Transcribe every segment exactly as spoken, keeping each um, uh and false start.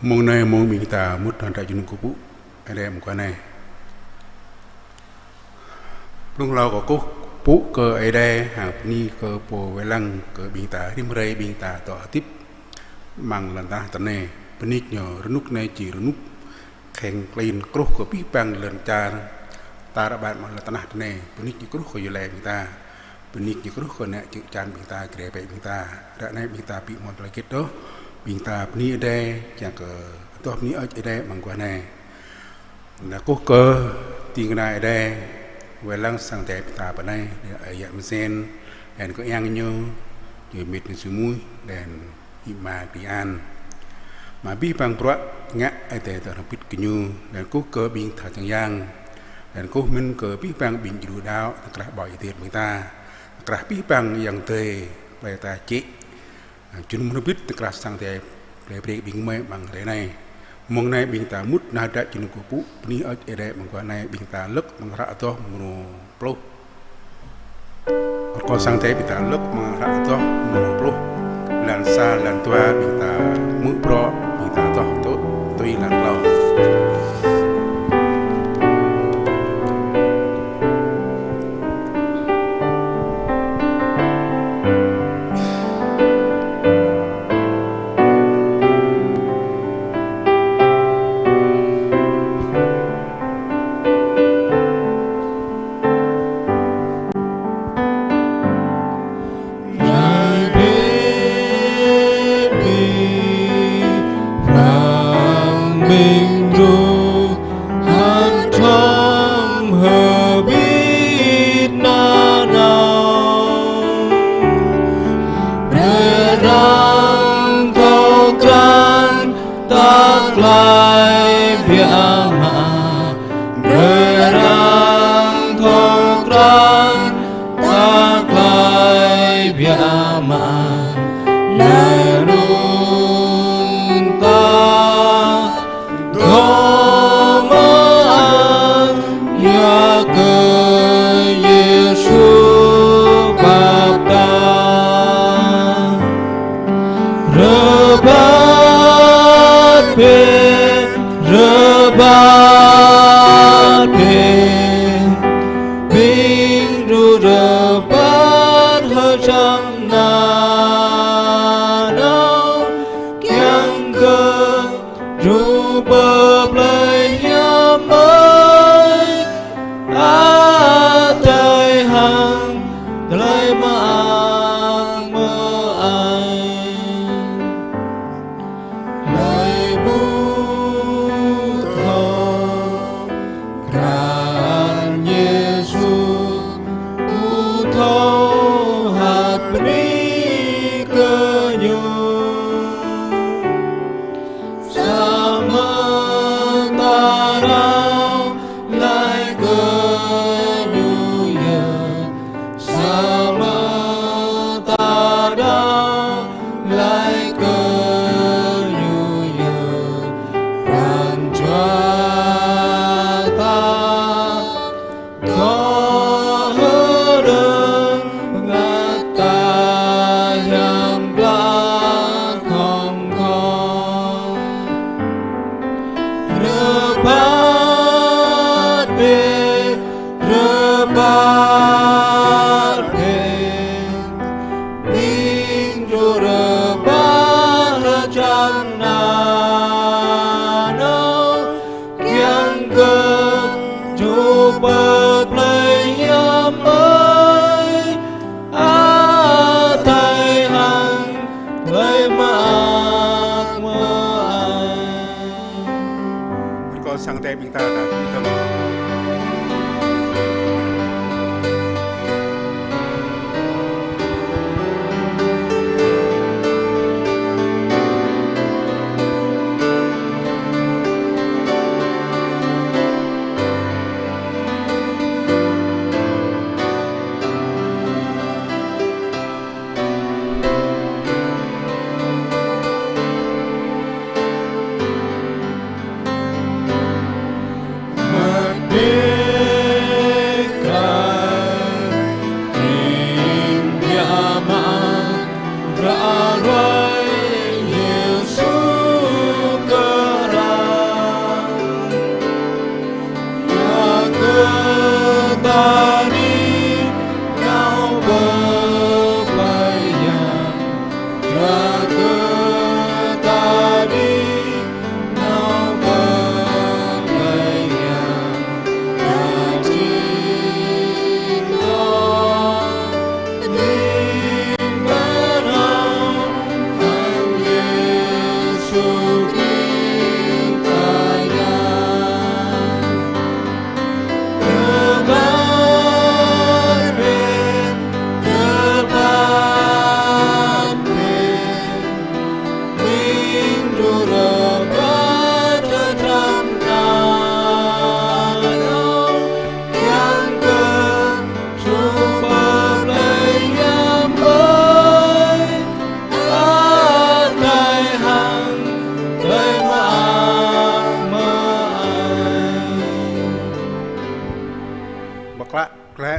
Mông anai mông ƀing ta mŭt hăng hră jơnum kơkuh pơpŭ Ơi Adai mơguah anai. Blung hlâo kơkuh pơpŭ kơ Ơi Adai hăng bơni kơ Pô wai lăng kơ ƀing ta rĭm hrơi ƀing ta dŏ hơdip amăng lŏn tơnah tơnai. Bơni kơ Ñu rơnŭk anai či rơnŭk kheng klin kruh kơ abih bang lŏn čar tar ƀar amăng lŏn tơnah tơnai. Bơni kơ Ñu kruh kơ yua lĕ ƀing ta. Bơni kơ Ñu kruh kơ ană čư̆ čan ƀing ta, grê bĕ ƀing ta. Ră anai ƀing ta ƀu mơ̆n tơlơi hơget ôh. Ƀing ta bơni Ơi Adai kiăng kơ adoh bơni Ơi Adai amăng guah anai. Anŭn kơkuh kơ ding kơna Ơi Adai wai lăng sang Ơi Adai ƀing ta pơ anai, Ơi Yă Mơsen, laih anŭn kơ ayŏng ñu, ñu mĕt ñu Sui Muih, laih anŭn Ih Ama Krian. Mă abih bang bruă ngă Ơi Adai dŏ hrŏm hơbĭt kơ ñu, laih anŭn kơkuh kơ ƀing tha čang yang, laih anŭn kơkuh mơ̆n kơ abih bang ƀing djru đaŏ, tơkrah ƀơi Ơi Adai ƀing ta, tơkrah abih bang ayŏng adơi, plơi ta čĕ, jơnum hrŏm hơbĭt tơkrah sang Ơi Adai, plơi brơi ƀing gơmơi amăng hrơi anai. Mông anai ƀing ta mŭt nao hră jơnum kơkuh pơpŭ bơni Ơi Adai amăng guah anai ƀing ta lơ̆k amăng hră adoh mrô pluh. Rơkâo sang Ơi Adai ƀing ta lơ̆k amăng hră adoh mrô pluh. Lan sa lan dua ƀing ta hmư̆ bruă ƀing ta adoh tŭ tui lan klâo. Ngai bĕ ƀing prăng ƀing djru hăng hrŏm hơbĭt nanao. Brơi arăng thâo krăn tơlơi biă mă. Brơi arăng thâo krăn tơlơi biă mă. Laih anŭn ta dŏ mơak yua kơ Yêsu pap ta. Rơbat bĕ, rơbat bĕ, ƀing djru rơbat hơjăn nanao, kiăng kơ djru pơ plơi hiam mơi, Adai hăng tơlơi mơak mơai. Hlơi ƀu thâo krăn Yêsu, ƀu thâo hăt bơni kơ Ñu. Samơ̆ ta rao laĭ kơ Ñu yơh, samơ̆ ta rao laĭ kơ Ñu yơh, pran jua ta dŏ hơđơ̆ng, bơngăt ta hiam klă khŏm khŏm. Rơbat bĕ, rơbat bĕ, ƀing djru rơbat hơjăn nanao, kiăng kơ djru pơ plơi hiam mơi, Adai hăng tơlơi mơak mơai. Rơkâo sang Ơi Adai ƀing ta đa kơdơ̆ng.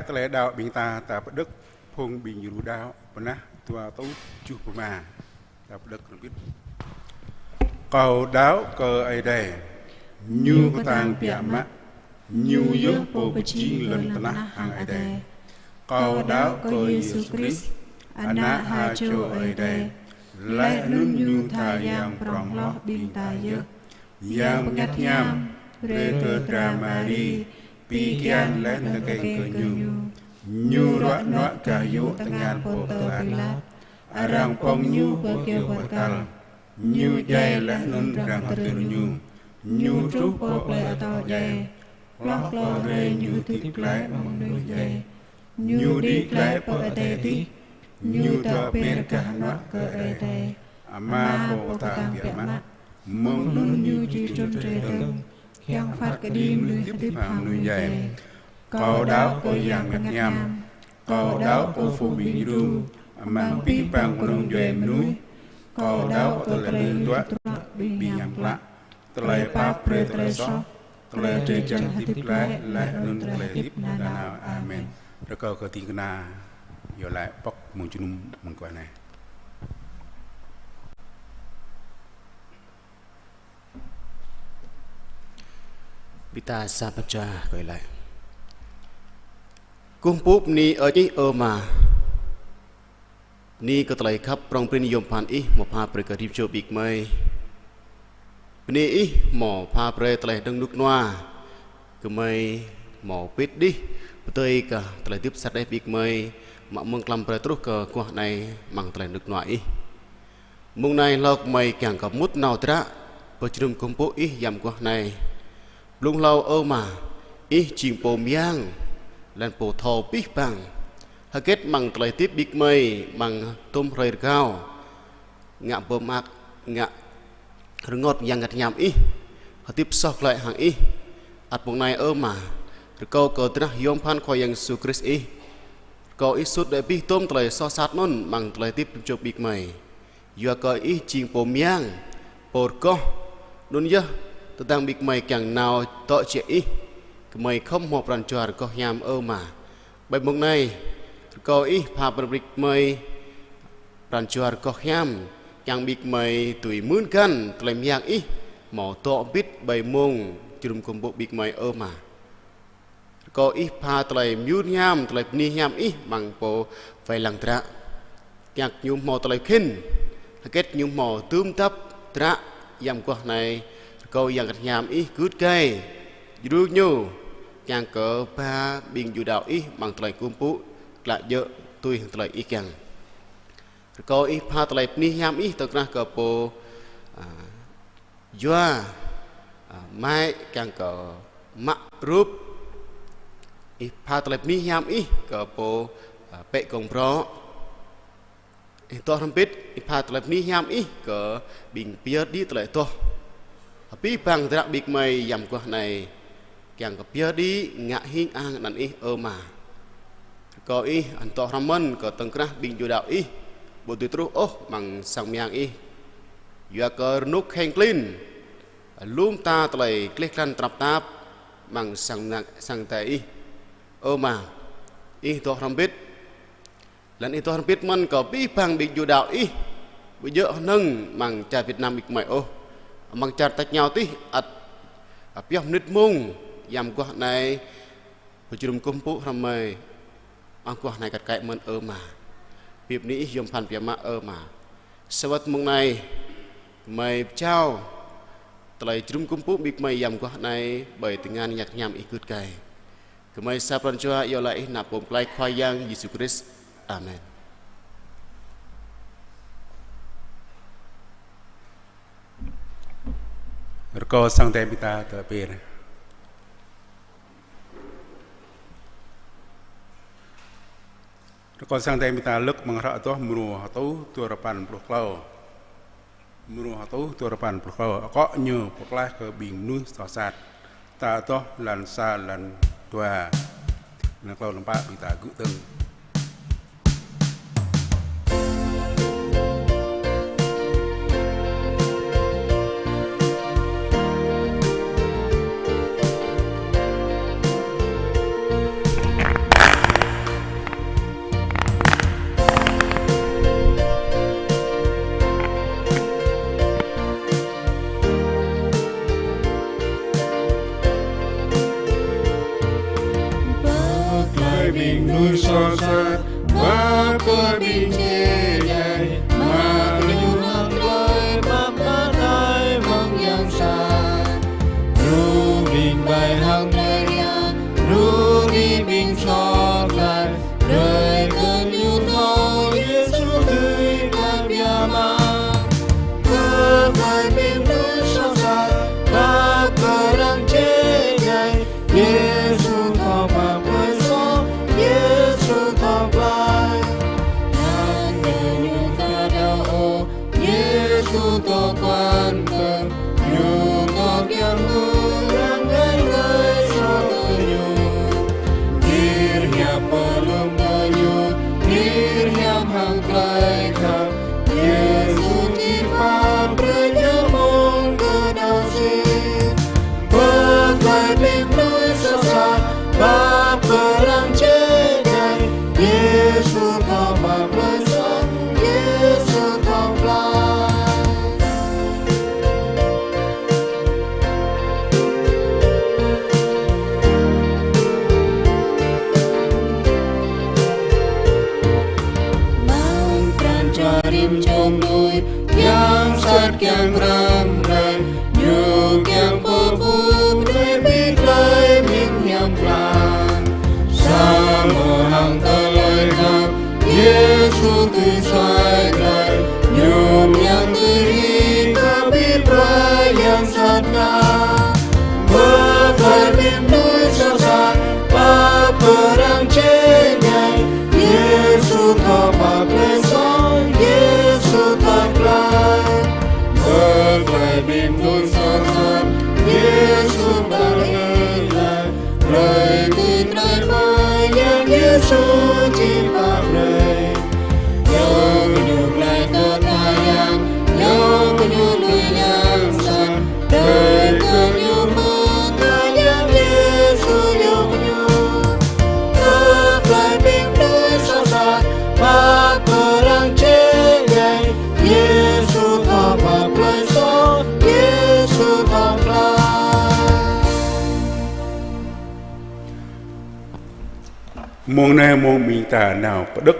Tơlơi đaŏ ƀing ta, ta pơđŏk phung ƀing djru đaŏ pơnah dua rơtuh tơjuh pơma. Ta pơđŏk hrŏm hơbĭt. Kâo đaŏ kơ Ơi Adai, Ñu kơtang biă mă, Ñu yơh Pô pơjing lŏn tơnah hăng adai. Kâo đaŏ kơ Yêsu Krist, Ană ha čô Ơi Adai, laih anŭn Ñu tha Yang prŏng hloh ƀing ta yơh. Yang Bơngăt Hiam brơi kơ dra Mari pi kian laih tơkeng kơ Ñu. Ñu ruă nuă gah yŭ tơngan pô tơlơi Pilat. Arăng pŏng Ñu pơ kơyâo bơrkal. Ñu djai laih anŭn arăng hơdơr Ñu. Ñu truh pơ plơi atâo djai. Hloh klâo hrơi Ñu hơdip glaĭ mơ̆ng mơnuih djai. Ñu đĭ glaĭ pơ adai adih. Ñu dŏ ber gah hơnuă kơ Ơi Adai Ama Pô kơtang biă mă. Mơ̆ng anŭn Ñu či trŭn rai dơ̆ng, kiăng phat kơđi mơnuih hơdip hăng mơnuih djai. Kâo đaŏ kơ Yang Bơngăt Hiam. Kâo đaŏ kơ phung ƀing djru, amăng abih bang kơnung djuai mơnuih. Kâo đaŏ kơ tơlơi lui tơdruă ƀing hiam klă. Tơlơi pap brơi tơlơi soh, tơlơi drơi jăn hơdip glaĭ, laih anŭn tơlơi hơdip nanao. Amen. Rơkâo kơ ding kơna iâu laĭ pŏk mơ̆ng jơnum mơguah anai. Ƀing ta sa pơčah kơ iâu laĭ. Kơkuh pơpŭ bơni Ih, ơ Ama. Bơni kơ tơlơi khăp prŏng prin yôm pơphan Ih hmâo pha brơi kơ rĭm čô ƀing gơmơi. Bơni Ih hmâo pha brơi tơlơi hơđơ̆ng rơnŭk rơnua. Gơmơi hmâo pĭt đih pơdơi kơ tơlơi hơdip sat đeh ƀing gơmơi, mă mơ̆ng klăm brơi truh kơ guah anai amăng tơlơi rơnŭk rơnua Ih. Mông anai hlâo gơmơi kiăng kơ mŭt nao dra pơjơnum kơkuh pơpŭ Ih amăng guah anai. Blung hlâo, ơ Ama, Ih jing Pô mơyang, laih anŭn Pô thâo abih bang. Hơget amăng tơlơi hơdip ƀing gơmơi amăng tôm hrơi rơgao, ngă pơmơak, ngă rơngot Yang Bơngăt Hiam Ih, hơdip soh glaĭ hăng Ih. Ăt mông anai, ơ Ama, rơkâo kơ drah yôm pơphan Khua Yang Yêsu Krist Ih, rơkâo Ih sut đuaĭ abih tôm tơlơi soh sat anŭn amăng tơlơi hơdip rĭm čô ƀing gơmơi. Yua kơ Ih jing Pô mơyang, Pô rơgoh, anŭn yơh tơdang ƀing gơmơi kiăng nao dŏ jĕ Ih, gơmơi khŏm hmâo pran jua rơgoh hiam, ơ Ama. Ƀơi mông anai, rơkâo Ih pha brơi ƀing gơmơi pran jua rơgoh hiam, kiăng ƀing gơmơi dưi mưn găn tơlơi mơyang Ih hmâo dŏ bĭt ƀơi mông jơnum kơkuh pơpŭ ƀing gơmơi, ơ Ama. Rơkâo Ih pha tơlơi mơyun hiam, tơlơi bơni hiam Ih amăng pô wai lăng dra. Kiăng ñu hmâo tơlơi khĭn, hơget ñu hmâo tơm dăp dra amăng guah anai, rơkâo Yang Bơngăt Hiam Ih gưt gai djru ñu, kiăng kơ ba ƀing djru đaŏ Ih amăng tơlơi kơkuh pơpŭ, klă djơ̆ tui hăng tơlơi Ih kiăng. Rơkâo Ih pha tơlơi bơni hiam Ih tơkrah kơ pô, a, yua, a, mai kiăng kơ mă rup. Ih pha tơlơi bơni hiam Ih kơ pô, a, pĕ gông brŏ. Ih dŏ hrŏm hơbĭt, Ih pha tơlơi bơni hiam Ih kơ ƀing pơyơr đĭ tơlơi adoh. Abih bang dra ƀing gơmơi amăng guah anai, kiăng kơ pơyơr đĭ ngă hing ang anăn Ih, ơ Ama. Rơkâo Ih ăt dŏ hrŏm mơ̆n kơ tơkrah ƀing djru đaŏ Ih, ƀu dưi truh ôh amăng sang mơyang Ih. Yua kơ rơnŭk kheng klin, lŏm ta tơlơi gleh glan tơnap tap amăng sang mơyang, sang adai Ih. Ơ Ama, Ih dŏ hrŏm hơbĭt. Laih anŭn Ih dŏ hrŏm hơbĭt mơ̆n kơ abih bang ƀing djru đaŏ Ih, ƀu djơ̆ hơnơ̆ng amăng čar Việt Nam ƀing gơmơi ôh. Amăng čar tač rơngiao adih ăt, a, pioh mơnit mông amăng guah anai pơjơnum kơkuh pơpŭ hrŏm gơmơi. Amăng guah anai kăt kaĭ mơ̆n, ơ Ama. Bơni Ih yôm pơphan biă mă, ơ Ama. Sa wơ̆t mông anai, gơmơi pơjao tơlơi jơnum kơkuh pơpŭ ƀing gơmơi amăng guah anai ƀơi tơngan Yang Bơngăt Hiam Ih gưt gai. Gơmơi sa pran jua iâu laĭ Ih ană Pô Pơklaih Khua Yang Yêsu Krist. Amen. Rơkâo sang Ơi Adai ƀing ta tơpir. Rơkâo sang Ơi Adai ƀing ta lơ̆k amăng hră adoh mrô hơtuh, duarơpăn pluh klâo. Mrô hơtuh, duarơpăn pluh klâo. Akŏ Ñu pơklaih kơ ƀing mơnuih soh sat. Ta adoh lăn sa, lăn dua, lăn klâo, lăn pă, ƀing ta gơ̆ dơ̆ng. Bơni kơ Ih, Ih hiam klă. Samơ̆ hăng tơlơi khăp, Yêsu tui suaih glăi, Ñu mơyang tui rai kơ abih bang yang sat ngă. Bơni kơ Ih, Ih soh sat, pap kơ arăng čơñai, Yêsu thâo pap tơlơi soh, Yêsu thâo glăi. Bơni kơ Ih, Ih soh sat, Yêsu pap tơlơi glăi. Brơi tui tơlơi mơyang Yêsu či pap brơi. Yua kơ Ñu glăi kơ tha yang, yua kơ Ñu lui yang sat, brơi kơ ñu mơ̆ng tha yang Yêsu yua kơ Ñu. Kơ tơlơi ƀing mơnuih soh sat, pap kơ arăng čơñai, Yêsu thâo pap tơlơi soh, Yêsu thâo glăi. Mông anai mông ƀing ta nao pơđŏk.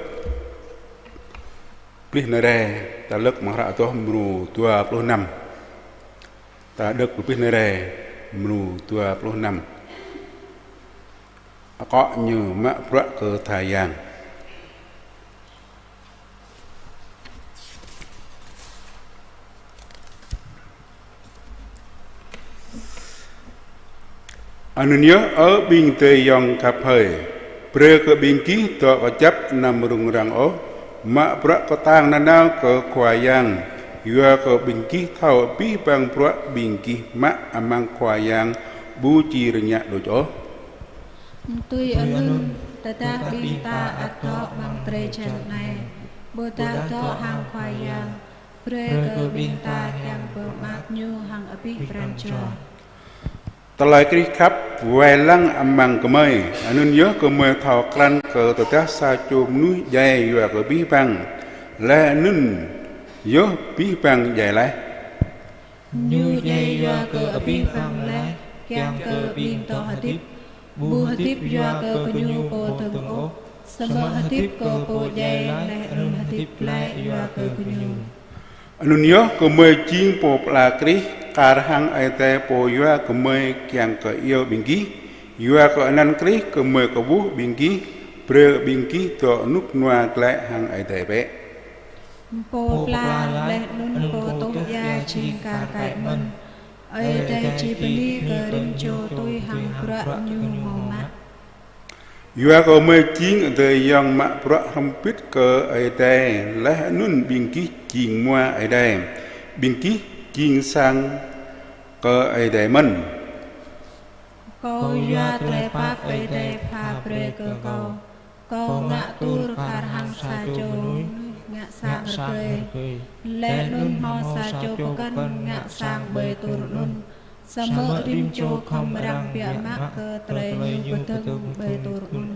Plih anai rai, ta lơ̆k amăng hră Adoh mrô dua pluh năm. Ta đŏk plih anai rai, mrô dua pluh năm. Akŏ ñu mă bruă kơ tha yang. Anŭn yơh, ơ ƀing adơi ayŏng khăp hơi, brơi kơ ƀing gih dŏ kơjăp anăm rŭng răng ôh, mă bruă kơtang nanao kơ Khua Yang, yua kơ ƀing gih thâo abih bang bruă ƀing gih mă amăng Khua Yang ƀu či rơngiă đôč ôh. Tui anŭn, tơdah ƀing ta ăt dŏ amăng drơi jan anai, ƀôdah dŏ hăng Khua Yang, brơi kơ ƀing ta kiăng pơmơak Ñu hăng abih pran jua. Tơlơi Krist khăp wai lăng amăng gơmơi, anŭn yơh gơmơi thâo krăn kơ tơdah sa čô mơnuih djai yua kơ abih bang, laih anŭn yơh abih bang djai laih. Ñu djai yua kơ abih bang laih, kiăng kơ ƀing dŏ hơdip, ƀu hơdip yua kơ gơñu pô dơ̆ng ôh, samơ̆ hơdip kơ pô djai laih anŭn hơdip glaĭ yua kơ gơñu. Anŭn yơh gơmơi jing pô pơala Krist, kar hăng Ơi Adai pô yua gơmơi kiăng kơ iâu ƀing gih, yua kơ anăn Krist gơmơi kwưh ƀing gih, brơi ƀing gih dŏ rơnŭk rơnua glaĭ hăng Ơi Adai bĕ. Pô pơala laih anŭn pô tuh ia jing kar kaĭ mơ̆n. Ơi Adai či bơni kơ rĭm čô tui hăng bruă ñu hmâo mă. Yua kơ gơmơi jing adơi ayŏng mă bruă hrŏm hơbĭt kơ Ơi Adai, laih anŭn ƀing gih jing hmua Ơi Adai, ƀing gih jing sang kơ Ơi Adai mơ̆n. Kâo yua tơlơi pap Ơi Adai pha brơi kơ kâo. Kâo ngă tur kar hăng sa čô mơnuih ngă sang rơgơi. Laih anŭn hmâo sa čô pơkŏn ngă sang ƀơi tur anŭn. Samơ̆ rĭm čô khŏm arăng biă mă kơ tơlơi ñu pơdơ̆ng ƀơi tur anŭn.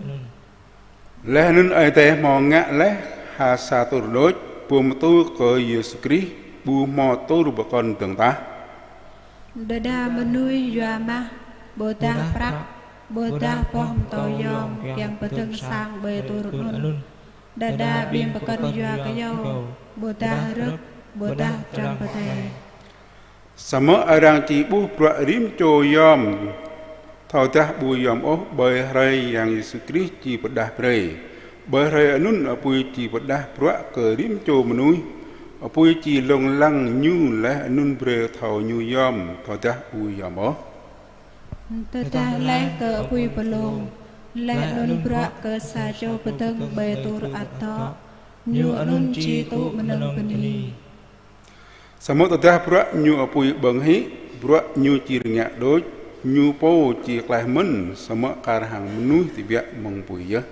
Laih anŭn Ơi Adai hmâo ngă laih ha sa tur đôč, pơm tur kơ Yêsu Krist, ƀu hmâo tur pơkŏn dơ̆ng tah. Đơđa mơnuih yua mah, ƀôdah prăk, ƀôdah boh pơtâo yom kiăng pơdơ̆ng sang ƀơi tur anŭn. Đơđa ƀing pơkŏn yua kơyâo, ƀôdah rơ̆k, ƀôdah čăm pơdai. Samơ̆ arăng či ƀuh bruă rĭm čô yom, thâodah ƀu yom ôh ƀơi hrơi Yang Yêsu Krist či pơrơđah brơi. Ƀơi hrơi anŭn apui či pơrơđah bruă kơ rĭm čô mơnuih, apui či lông lăng ñu laih anŭn brơi thâo ñu yom, thâodah ƀu yom ôh. Tơdah laih kơ apui pơlông, laih anŭn bruă kơ sa čô pơdơ̆ng ƀơi tur ăt dŏ, ñu anŭn či tŭ mơnơ̆ng bơni. Samơ̆ tơdah bruă ñu apui ƀơ̆ng hĭ, bruă ñu či rơngiă đôč, ñu pô či klaih mơ̆n, samơ̆ kar hăng mơnuih tơbiă mơ̆ng apui yơh.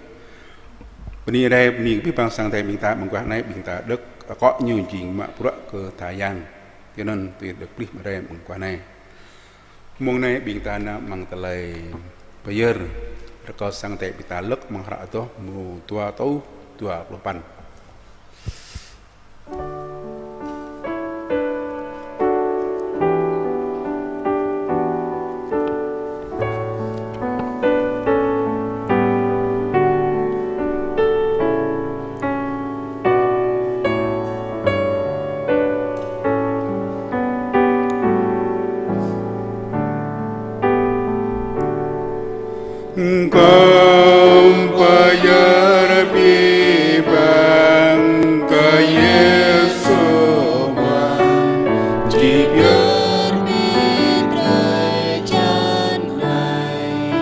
Bơni Ơi Adai, bơni kơ abih bang sang Ơi Adai ƀing ta, mơguah anai ƀing ta đŏk akŏ ñu jing mă bruă kơ tha yang. Tui anŭn tui đŏk plih Ơi Adai mơguah anai. Mông anai ƀing ta nao amăng tơlơi pơyơr, rơkâo sang Ơi Adai ƀing ta lơ̆k amăng hră Adoh mrô dua rơtuh dua pluh păn. Kâo pơyơr abih bang kơ Yêsu mơ̆n, či pơyơr abih drơi jăn anai.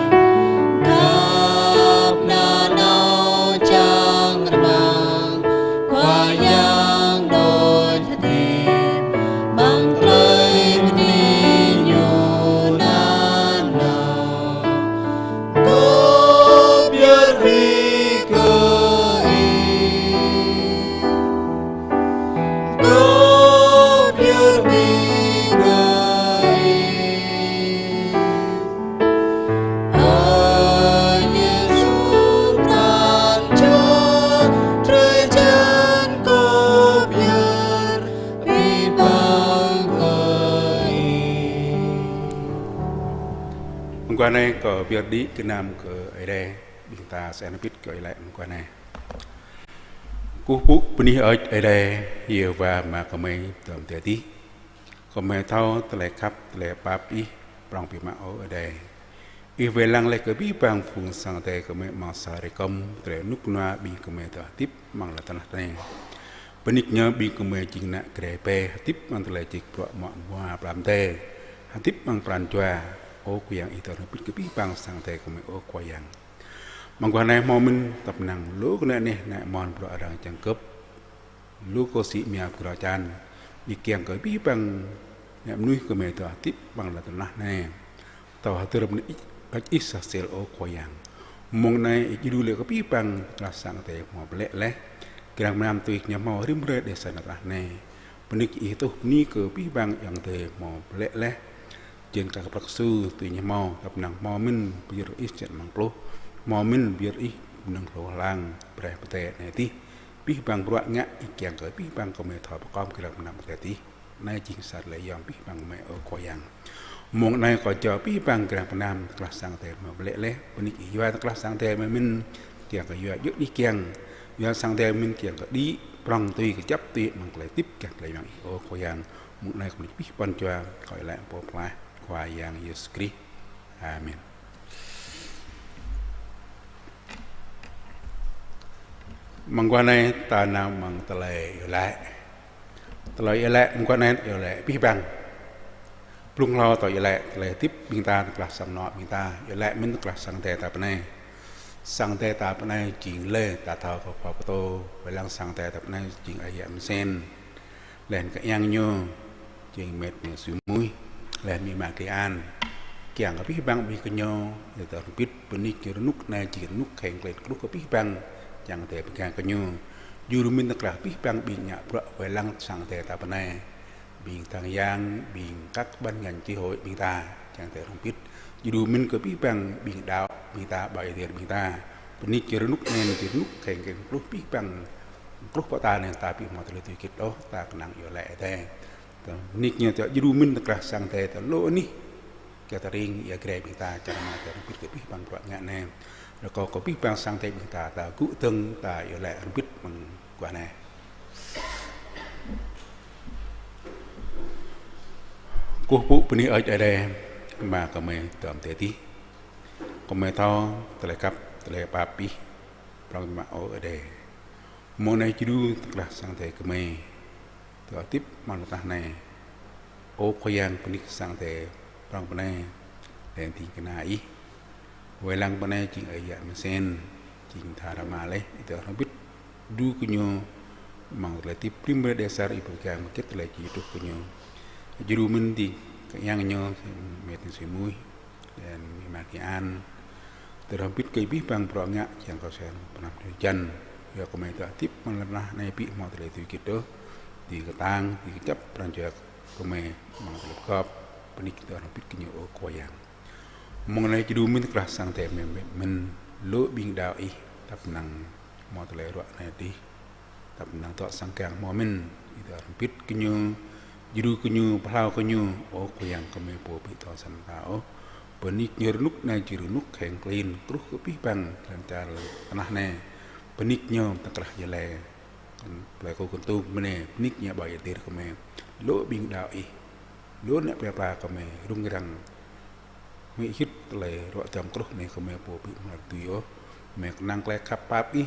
Khăp nanao čang rơmang, Khua Yang đôč hơdip, amăng tơlơi bơni Ñu nanao. Kâo pơyơr abih kơ Ih. Kâo pơyơr abih kơ Ih. Ơ Yêsu pran jua, drơi jăn kâo pơyơr abih bang kơ Ih. Mơguah anai kâo pơyơr đĭ gơnam kơ Ơi Adai, ƀing ta sĕ nao pĭt kơ Ơi Adai mơguah anai. Kơkuh pơpŭ bơni hơơč Ơi Adai, Yêhôwa Ama gơmơi dŏ amăng adai adih. Gơmơi thâo tơlơi khăp, tơlơi pap Ih prŏng biă mă ơ Ơi Adai. Ih wai lăng laih kơ abih bang phung sang Ơi Adai gơmơi amăng sa hrơi kơm, tơlơi rơnŭk rơnua ƀing gơmơi dŏ hơdip amăng lŏn tơnah anai. Bơni kơ ñu ƀing gơmơi jing ană Jrai Pe, hơdip amăng tơlơi jik bruă mă hmua pơrăm adai, hơdip amăng pran jua. Ơ Khua Yang, Ih dŏ hrŏm hơbĭt kơ abih bang sang Ơi Adai gơmơi, ơ Khua Yang. Mơguah anai hmâo mơ̆n tăp năng lu kơnuk kơna, anai mơ̆n bruă arăng čang gơ̆p, lu kơ sĭ mia gro čan, Ih kiăng kơ abih bang ană mơnuih gơmơi dŏ hơdip amăng lŏn tơnah anai thâo hơdơr mơ̆n Ih, Ih sa sel, ơ Khua Yang. Mông anai Ih djru laih kơ abih bang tơklah sang Ơi Adai hmâo pơlĕ laih, grăng mơnam tui ñu hmâo rĭm hrơi đeh sa lŏn tơnah anai. Bơni kơ Ih tuh, bơni kơ abih bang ayŏng adơi hmâo pơlĕ laih, jên kar kơprăk su tui ñu hmâo, tăp năng hmâo mơ̆n pơyơr Ih čang amăng pluh, hmâo mơ̆n pơyơr Ih mơnơ̆ng hlô hlang, braih pơdai anai adih. Abih bang bruă ngă Ih kiăng kơ abih bang gơmơi thâo pơkom grăng mơnam adai adih. Anai jing sa tơlơi yom abih bang gơmơi, ơ Khua Yang. Mông anai kâo jao abih bang grăng mơnam tơklah sang Ơi Adai hmâo pơlĕ laih, bơni kơ Ih yua tơklah sang Ơi Adai gơmơi mơ̆n kiăng kơ yua djơ̆ Ih kiăng, yua sang Ơi Adai gơmơi kiăng kơ đĭ prŏng tui, kơjăp tui amăng tơlơi hơdip gah tơlơi mơyang Ih, ơ Khua Yang. Mông anai kâo mơ̆n abih pran jua kâo iâu laĭ pơplah Khua Yang Yêsu Krist. Amen. Mơguah anai ta nao amăng tơlơi iâu laĭ. Tơlơi iâu laĭ mơguah anai iâu laĭ abih bang. Blung hlâo ta iâu laĭ tơlơi hơdip ƀing ta, tơklah sang anŏ ƀing ta, iâu laĭ mơ̆n tơklah sang Ơi Adai ta pơ anai. Sang Ơi Adai ta pơ anai jing lĕ ta thâo kơ khua pơtô, wai lăng sang Ơi Adai ta pơ anai jing Ơi Yă Mơsen, laih anŭn kơ ayŏng ñu jing Mĕt Ñu Sui Muih, laih anŭn Mĭ Ama Krian. Kiăng kơ abih bang ƀing gơñu, ih dŏ hrŏm hơbĭt, bơni kơ rơnŭk anai jing rơnŭk kheng klin truh kơ abih bang, čang Ơi Adai pơgang kơ gơñu. Djru mơ̆n tơklah abih bang ƀing ngă bruă wai lăng sang Ơi Adai ta pơ anai, ƀing tang yang, ƀing các ban ngành chi hội ƀing ta, čang Ơi Adai hrŏm hơbĭt. Djru mơ̆n kơ abih bang ƀing đaŏ ƀing ta, ƀơi adai ƀing ta. Bơni kơ rơnŭk anai jing rơnŭk kheng klin truh abih bang, truh pơ ta anai ta ƀu hmâo tơlơi tui hơget ôh, ta kơnang iâu laĭ Ơi Adai. Bơni kơ ñu ta djru mơ̆n tơklah sang Ơi Adai ta lu anih, kơ ta ring ia Jrai ƀing ta, čang Ama ta hrŏm hơbĭt kơ abih bang bruă ngă anai. Rơkâo kơ abih bang sang Ơi Adai ƀing ta, ta gŭ dơ̆ng, ta iâu laĭ hrŏm hơbĭt mơguah anai. Kơkuh pơpŭ bơni hơơč Ơi Adai, Ama gơmơi dŏ amăng adai adih. Gơmơi thâo tơlơi khăp, tơlơi pap Ih prŏng biă mă, ơ Ơi Adai. Mông anai djru tơklah sang Ơi Adai gơmơi dŏ hơdip amăng lŏn tơnah anai. Ơ Khua Yang, bơni kơ sang Ơi Adai prŏng pơ anai, laih anŭn ding kơna Ih. Wai lăng pơ anai jing Ơi Yă Mơsen, jing tha rơma laih, ih dŏ hrŏm hơbĭt, djru kơ ñu amăng tơlơi hơdip rĭm hrơi đe sa, ih pơgang hơget tơlơi či truh kơ ñu. Djru mơ̆n ding kơ ayŏng ñu, Mĕt Ñu Sui Muih, laih anŭn Mĭ Ama Krian. Dŏ hrŏm hơbĭt kơ abih bang bruă ngă, kiăng kơ sĕ pơnăm drơi jăn. Yua gơmơi dŏ hơdip amăng lŏn tơnah anai ƀu hmâo tơlơi tui hơget ôh. Ding kơtang, ding kơjăp pran jua gơmơi amăng tơlơi pơgop. Bơni kơ dŏ hrŏm hơbĭt kơ ñu, ơ Khua Yang. Mông anai djru mơ̆n tơklah sang Ơi Adai mơ̆n, mơ̆n lu ƀing đaŏ Ih, tăp năng hmâo tơlơi ruă anai adih. Tăp năng dŏ sang kiăng hmâo mơ̆n, ih dŏ hrŏm hơbĭt kơ ñu, djru kơ ñu, pơhlao kơ ñu, ơ Khua Yang, gơmơi pô ƀu thâo săn ta ôh. Bơni kơ ñu rơnŭk anai jing rơnŭk kheng klin truh kơ abih bang lŏn čar lŏn tơnah anai. Bơni kơ ñu tơklah iâu laĭ plei Kô Kon Tum mơ̆n anai, bơni kơ ñu ƀơi adai gơmơi. Lu ƀing đaŏ Ih, lu ană plei pla gơmơi rŭng răng Hmư̆ hĭ tơlơi ruă duăm kruh anai kơmơi pô ƀu hmâo tơlơi dưi ôh. Mơi kơnang tơlơi khăp pap Ih,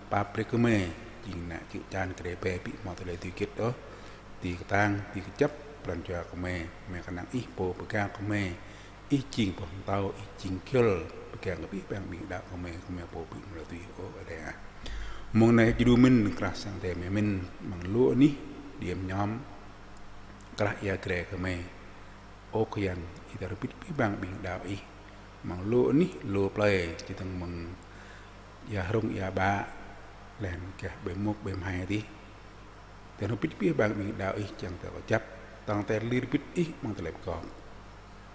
pap brơi kơmơi, jing ană čư̆ čan kre pe ƀu hmâo tơlơi dưi hơget ôh. Dưi kơtang, dưi kơjăp pran jua kơmơi, mơi kơnang Ih pô pơgang kơmơi. Ih jing boh pơtâo, Ih jing khul pơgang kơ abih bang ƀing đaŏ kơmơi, kơmơi pô ƀu hmâo tơlơi dưi ôh Ơi Adai ah. Mông anai djru mĭn krah sang Ơi Adai mơi mĭn, amăng lu anih, điểm nhóm, krah ia gre kơmơi. Ơ Khua Yang, Ih dŏ hrŏm hơbĭt abih bang ƀing đaŏ Ih. Amăng lu anih, lu plơi, čơdơ̆ng mơ̆ng ia hrŏng ia ƀă, laih anŭn gah ƀơi mŭk ƀơi mơhai adih. Dŏ hrŏm hơbĭt abih bang ƀing đaŏ Ih čang dŏ kơjăp, tăng tơlơi hrŏm hơbĭt Ih amăng tơlơi pơgop.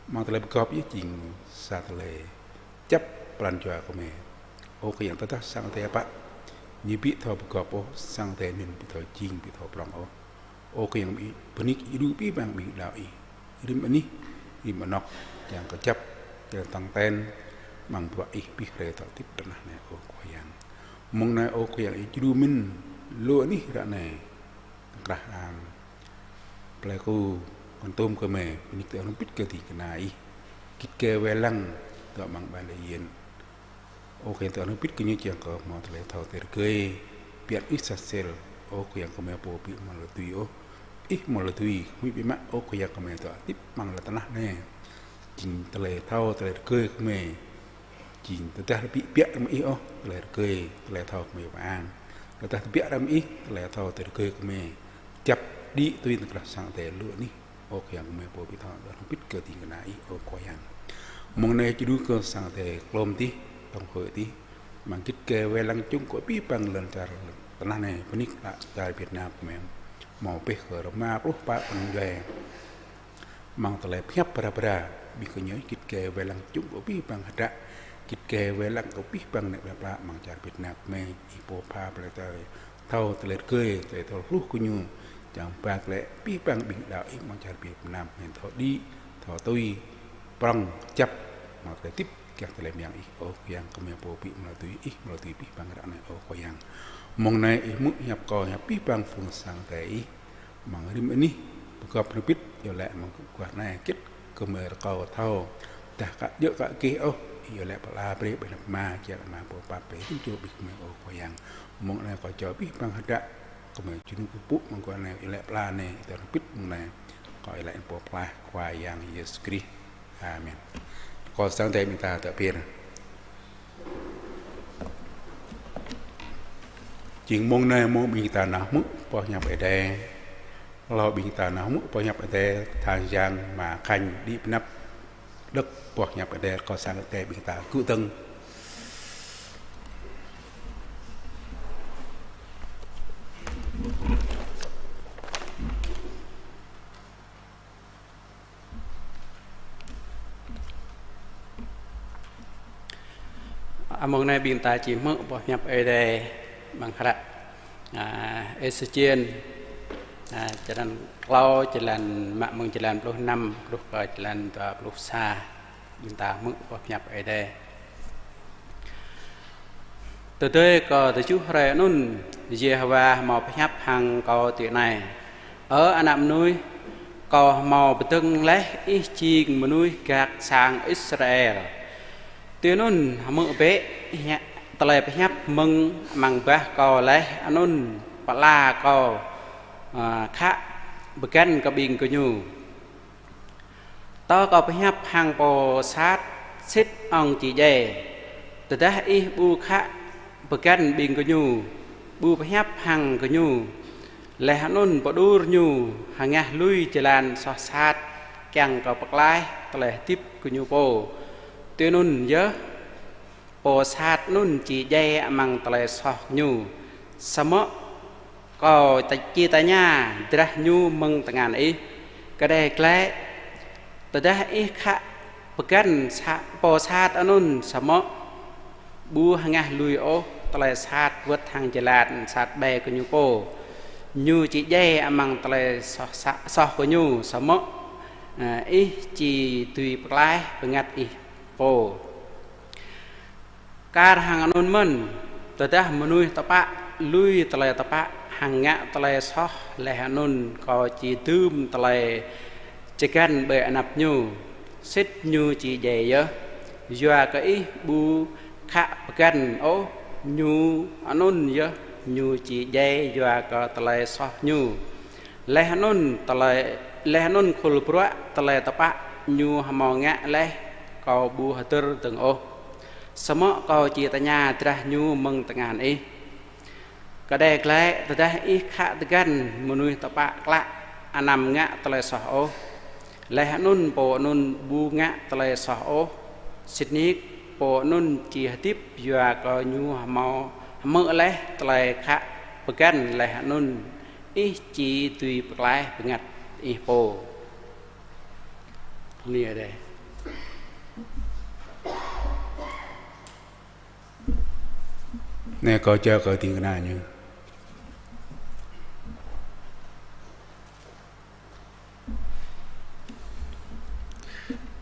Amăng tơlơi pơgop yơh jing sa tơlơi kơjăp pran jua kơmơi. Ơ Khua Yang, tơdah sang Ơi Adai pă, ñu ƀu thâo pơgop ôh, sang Ơi Adai anŭn ƀu thâo jing, ƀu thâo prŏng ôh. Ơ Khua Yang, Ih bơni kơ djru abih bang ƀing đaŏ Ih. Rĭm anih, rĭm anŏk, čang kơjăp, čang tăng ten, amăng bruă Ih abih hrơi dŏ hơdip tơnah anai, ơ Khua Yang. Mông anai, ơ Khua Yang, Ih djru mĭn, lu anih ră anai, krah am, plơi Ku, Kon Tum kơmơi, bơni kơ dŏ hrŏm hơbĭt kơ ding kơna Ih. Git gai wai lăng, dŏ amăng ƀơi lĕ yên. Ơ Khua Yang, dŏ hrŏm hơbĭt kơ ñu čang kơ hmâo tơlơi thâo tơlơi rơgơi, pơyơr Ih sa sel, ơ Khua Yang kơmơi pô ƀu hmâo tơlơi dưi ôh. Ih hmâo tơlơi dưi, huĭ biă mă, ơ Khua Yang kơmơi dŏ hơdip amăng lŏn tơnah anai. Jing tơlơi thâo tơlơi rơgơi kơmơi. Jing tơdah ƀu tơbiă hrŏm Ih ôh, tơlơi rơgơi, tơlơi thâo kơmơi pơang. Tơdah tơbiă hrŏm Ih, tơlơi thâo tơlơi rơgơi kơmơi. Kơjăp đĭ tui tơkrah sang Ơi Adai lu anih. Ơ Khua Yang kơmơi pô ƀu thâo dŏ hrŏm hơbĭt kơ ding kơna Ih, ơ Khua Yang. Mông anai djru kơ sang Ơi Adai klom adih, tổng hội adih. Amăng git gai wai lăng čung kơ abih bang lŏn čar tơnah anai, bơni kơ čar Việt Nam kơmơi. Hmâo pĕh kơ rơma pluh pă pơnăng djuai. Amăng tơlơi pơhiăp bra bra, ƀing gơñu git gai wai lăng čung kơ abih bang hơdră, git gai wai lăng kơ abih bang nĕ pla pla amăng čar Việt Nam kơmơi, Ih pô pha plơi tơlơi thâo tơlơi rơgơi, tơlơi thâo hluh gơñu, čang ba tơlơi abih bang ƀing đaŏ Ih amăng čar Việt Nam kơmơi thâo đĭ, thâo tui, prŏng, kơjăp, amăng tơlơi hơdip, gah tơlơi mơyang Ih, ơ Khua Yang kơmơi pô ƀu hmâo tơlơi dưi, Ih hmâo tơlơi dưi abih bang ră anai, ơ Khua Yang. Mông anai Ih hmư̆ hiăp kâo, hiăp abih bang phung sang Ơi Adai Ih. Amăng rĭm anih, pơgop hrŏm hơbĭt, iâu laĭ amăng guah anai, hơget kơmơi rơkâo thâo, dah ka djơ̆ ka gih ôh, iâu laĭ pơala brơi ƀơi anăp Ama, kiăng Ama pô pap brơi rĭm čô ƀing gơmơi, ơ Khua Yang. Mông anai kâo čô abih bang hơdră, kơmơi jơnum kơkuh pơpŭ amăng guah anai, iâu laĭ pơala anai, dŏ hrŏm hơbĭt mông anai, kâo iâu laĭ Pô Pơklaih Khua Yang Yêsu Krist. Amen. Kâo sang Ơi Adai ƀing ta tơpir. Jing mông anai mông ƀing ta nao hmư̆ boh hiăp Ơi Adai. Hlâo ƀing ta nao hmư̆ boh hiăp Ơi Adai, tha yang Ama Khanh đĭ pơ anăp đŏk boh hiăp Ơi Adai, kâo sang Ơi Adai ƀing ta gŭ dơ̆ng. Ơ, mông anai ƀing ta či hmư̆ boh hiăp Ơi Adai amăng hră, a, Êphêsian, a, črăn klâo, črăn mă mơ̆ng črăn pluh năm, truh kơ črăn dua pluh sa. Ƀing ta hmư̆ boh hiăp Ơi Adai. Tơdơi kơ tơjuh hrơi anŭn, Yêhôwa hmâo pơhiăp hăng kâo tui anai: Ơ ană mơnuih, kâo hmâo pơdơ̆ng laih ih jing mơnuih gak sang Israel. Tui anŭn hmư̆ bĕ tơlơi pơhiăp mơ̆ng amăng bah kâo laih anŭn pơala kâo, ơ, khă pơgăn kơ ƀing gơñu. Tơ kâo pơhiăp hăng pô sat sĭt ŏng či djai. Tơdah ih ƀu khă pơgăn ƀing gơñu, ƀu pơhiăp hăng gơñu, laih anŭn pơđur ñu hơngah lui jơlan soh sat, kiăng kơ pơklaih tơlơi hơdip gơñu pô. Tui anŭn yơh, pô sat anŭn či djai amăng tơlơi soh ñu. Samơ̆ kâo ta-, či tơña drah ñu mơ̆ng tơngan ih. Kơđai glaĭ, tơdah ih khă pơgăn sa-, pô sat anŭn samơ̆ ƀu hơngah lui ôh tơlơi sat wơ̆t hăng jơlan sat ƀai gơñu pô, ñu či djai amăng tơlơi soh sa-, soh gơñu samơ̆, ơ, ih či dưi pơklaih bơngăt ih pô. Kar hăng anŭn mơ̆n, tơdah mơnuih tơpă lui tơlơi tơpă hăng ngă tơlơi soh, laih anŭn kâo či dưm tơlơi čơgăn ƀơi anăp ñu. Sĭt ñu či djai yơh, yua kơ ih ƀu khă pơgăn ôh ñu, anŭn yơh ñu či djai yua kơ tơlơi soh ñu. Laih anŭn tơlơi, laih anŭn khul bruă tơlơi tơpă ñu hơmâo ngă laih kâo ƀu hơdơr dơ̆ng ôh. Samơ̆ kâo či tơña drah ñu mơ̆ng tơngan ih. Kơđai glaĭ tơdah ih khă tơgăn mơnuih tơpă klă anăm ngă tơlơi soh ôh, laih anŭn pô anŭn ƀu ngă tơlơi soh ôh, sĭt nik pô anŭn či hơdip yua kơ ñu hơmâo hmư̆ laih tơlơi khă pơgăn laih anŭn ih či dưi pơklaih bơngăt ih pô. Bơni Ơi Adai. Anai kâo jao kơ ding kơna ñu.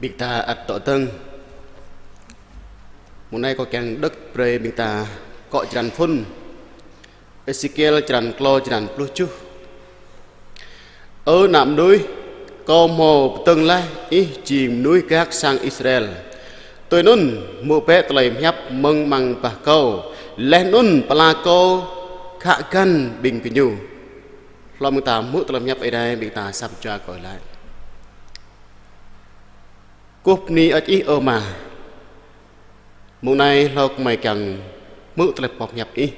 Ƀing ta ăt dŏ dơ̆ng. Mơ̆ng anai kâo kiăng đŏk brơi ƀing ta akŏ črăn phŭn. Êsêkiel črăn klâo črăn pluh tơjuh. Ơ ană mơnuih, kâo hmâo pơdơ̆ng laih ih jing mơnuih gak sang Israel. Tui anŭn, hmư̆ bĕ tơlơi pơhiăp mơ̆ng amăng bah kâo, laih anŭn pơala kâo khă găn ƀing gơñu. Hlâo mơ̆ng ta hmư̆ tơlơi pơhiăp Ơi Adai, ƀing ta săp jua kơ Ơi Adai. Kơkuh bơni hơơč ih ơ Ama. Mơ̆ng anai hlâo kơ mơi kiăng hmư̆ tơlơi pơhiăp ih.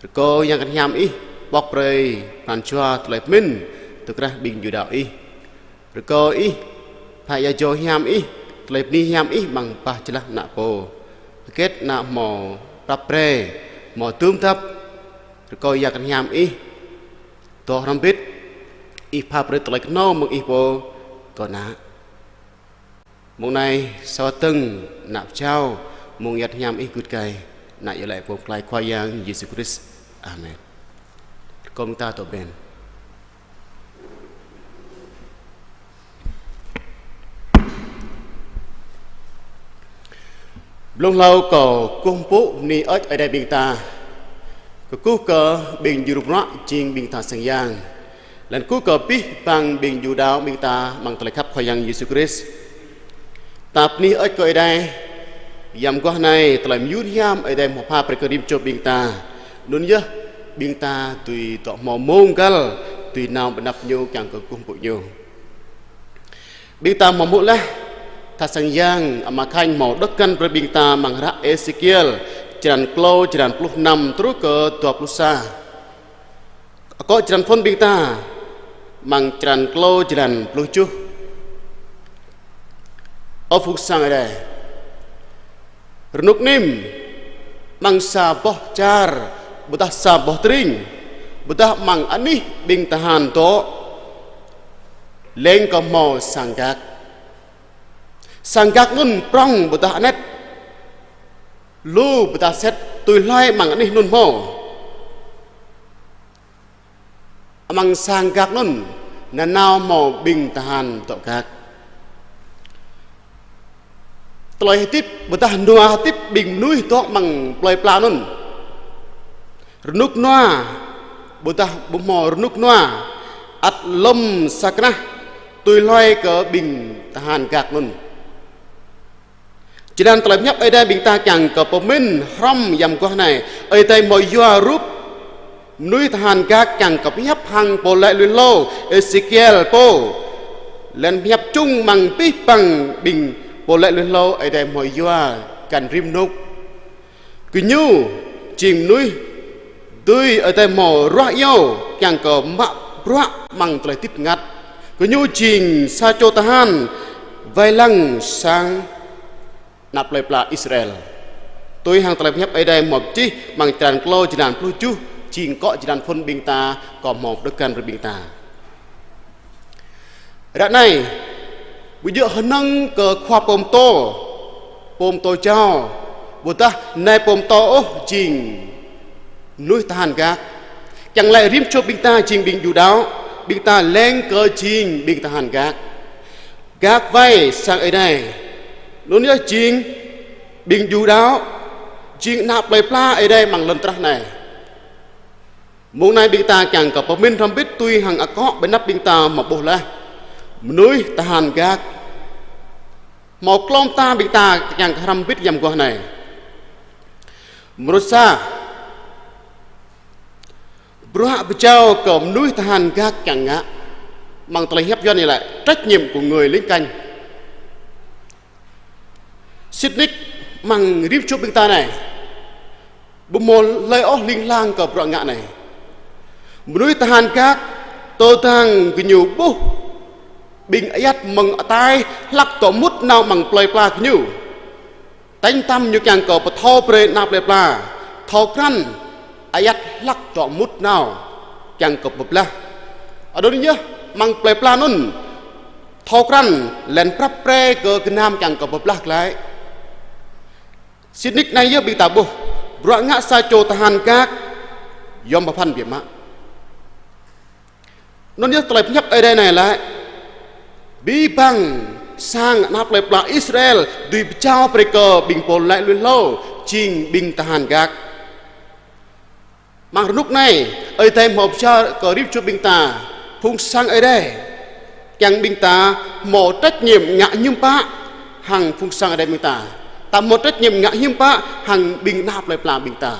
Rơkâo Yang Bơngăt Hiam ih pŏk brơi pran jua tơlơi pơmĭn tơkrah ƀing ju đaŏ ih. Rơkâo ih pha ia jâo hiam ih, tơlơi bơni hiam ih amăng bah jơlah ană pô. Hơget ană hmâo prăp pre, hmâo dum dăp. Rơkâo Yang Bơngăt Hiam ih dŏ hrŏm hơbĭt, ih pha brơi tơlơi kơnâo mơ̆ng ih pô kơ ană. Mơ̆ng anai sa wơ̆t dơ̆ng ană pơjao, mơ̆ng ayăt hiam ih gưt gai, ană iâu laĭ pô pơklaih Khua Yang Yêsu Krist. Amen. Rơkâo ƀing ta dŏ ƀen. Blung hlâo kâo kơkuh pơpŭ bơni hơơč Ơi Adai ƀing ta. Kơkuh kơ ƀing ju rŭp ruă jing ƀing ta sang yang. Laih anŭn kơkuh kơ abih bang ƀing ju đaŏ ƀing ta amăng tơlơi khăp Khua Yang Yêsu Krist. Ta bơni hơơč kơ Ơi Adai, yăm guah anai tơlơi mơyun hiam Ơi Adai hmâo pha brơi kơ rĭm čô ƀing ta. Anŭn yơh ƀing ta dưi dŏ hmâo mông găl, dưi nao ƀơi anăp Ñu kiăng kơ kơkuh pơpŭ Ñu. Ƀing ta hmâo hmư̆ laih, tha sang yang Ama Khanh hmâo đŏk găn brơi ƀing ta amăng hră Êsêkiel, črăn klâo, črăn pluh năm truh kơ dua pluh sa. Akŏ črăn phŭn ƀing ta, amăng črăn klâo, črăn pluh tơjuh. Ơ phung sang Ơi Adai. Rơnŭk anai, amăng sa boh čar, ƀôdah sa boh tring, ƀôdah amăng anih ƀing tơhan dŏ, leng kơ hmâo sang gak. Sang gak anŭn prŏng ƀôdah anet, lu ƀôdah set tui hloi amăng anih anŭn hmâo. Amăng sang gak anŭn, nanao hmâo ƀing tơhan dŏ gak. Tơlơi hơdip, ƀôdah nua hơdip ƀing mơnuih dŏ amăng plơi pla anŭn. Rơnŭk nua, ƀôdah ƀu hmâo rơnŭk nua, ăt lŏm sa kơnah, tui hloi kơ ƀing tơhan gak anŭn. Jơlan tơlơi pơhiăp Ơi Adai ƀing ta kiăng kơ pơmĭn hrŏm yăm guah anai, Ơi Adai hmâo yua rup mơnuih tơhan gak kiăng kơ pơhiăp hăng pô laĭ lui hlâo Êsêkiel pô. Laih anŭn pơhiăp čung amăng abih bang ƀing pô laĭ lui hlâo Ơi Adai hmâo yua găn rĭm rơnŭk. Gơñu jing mơnuih dưi Ơi Adai hmâo ruah iâu kiăng kơ mă bruă amăng tơlơi hơdip bơngăt. Gơñu jing sa čô tơhan wai lăng sang ană plơi pla Israel. Tui hăng tơlơi pơhiăp Ơi Adai hmâo pơčih amăng črăn klâo, jơlan pluh tơjuh, jing akŏ jơlan phŭn ƀing ta, kâo hmâo pơđŏk găn brơi ƀing ta. Ră anai, ƀu djơ̆ hơnơ̆ng kơ khua pơtô, pơtô jao, ƀôdah nai pơtô ôh jing mơnuih tơhan gak. Kiăng laĭ rĭm čô ƀing ta jing ƀing ju đaŏ, ƀing ta leng kơ jing ƀing tơhan gak. Gak wai sang Ơi Adai. Anŭn yơh jing ƀing ju đaŏ, jing ană plơi pla Ơi Adai amăng lŏn tơnah anai. Mông anai ƀing ta kiăng kơ pơmĭn hrŏm hơbĭt tui hăng akŏ ƀơi anăp ƀing ta hmâo ƀuh laih. Mơnuih tơhan gak. Hmâo klâo mơta ƀing ta kiăng kơ hrăm bĭt yăm guah anai. Mrô sa, bruă pơjao kơ mơnuih tơhan Gag kiăng ngă. Amăng tơlơi hiăp Yuan ñu laĭ trách nhiệm của người lính canh. Sĭt nik amăng rĭm čô ƀing ta anai, ƀu hmâo hlơi ôh ling lang kơ bruă ngă anai. Mơnuih tơhan Gag, tơdang gơñu ƀuh ƀing ayăt mơ̆ng ataih hlăk dŏ mŭt nao amăng plơi pla gơñu, tañ tam ñu kiăng kơ pơthâo brơi ană plơi pla thâo krăn ayăt hlăk dŏ mŭt nao kiăng kơ pơblah. Anŭn yơh amăng plơi pla anŭn thâo krăn laih anŭn prăp pre kơ gơnam kiăng kơ pơblah glaĭ. Sĭt nik anai yơh ƀing ta ƀuh bruă ngă sa čô tơhan Gag yom pơphan biă mă. Anŭn yơh tơlơi pơhiăp Ơi Adai anai laĭ: Abih bang sang ană plơi pla Israel dưi pơjao brơi kơ ƀing pô laĭ lui hlâo jing ƀing tơhan Gag. Amăng rơnŭk anai, Ơi Adai hmâo pơjao kơ rĭm čô ƀing ta, phung sang Ơi Adai, kiăng ƀing ta hmâo trách nhiệm ngă hiư̆m pă hăng phung sang Ơi Adai ƀing ta. Ta hmâo trách nhiệm ngă hiư̆m pă hăng ƀing ană plơi pla ƀing ta.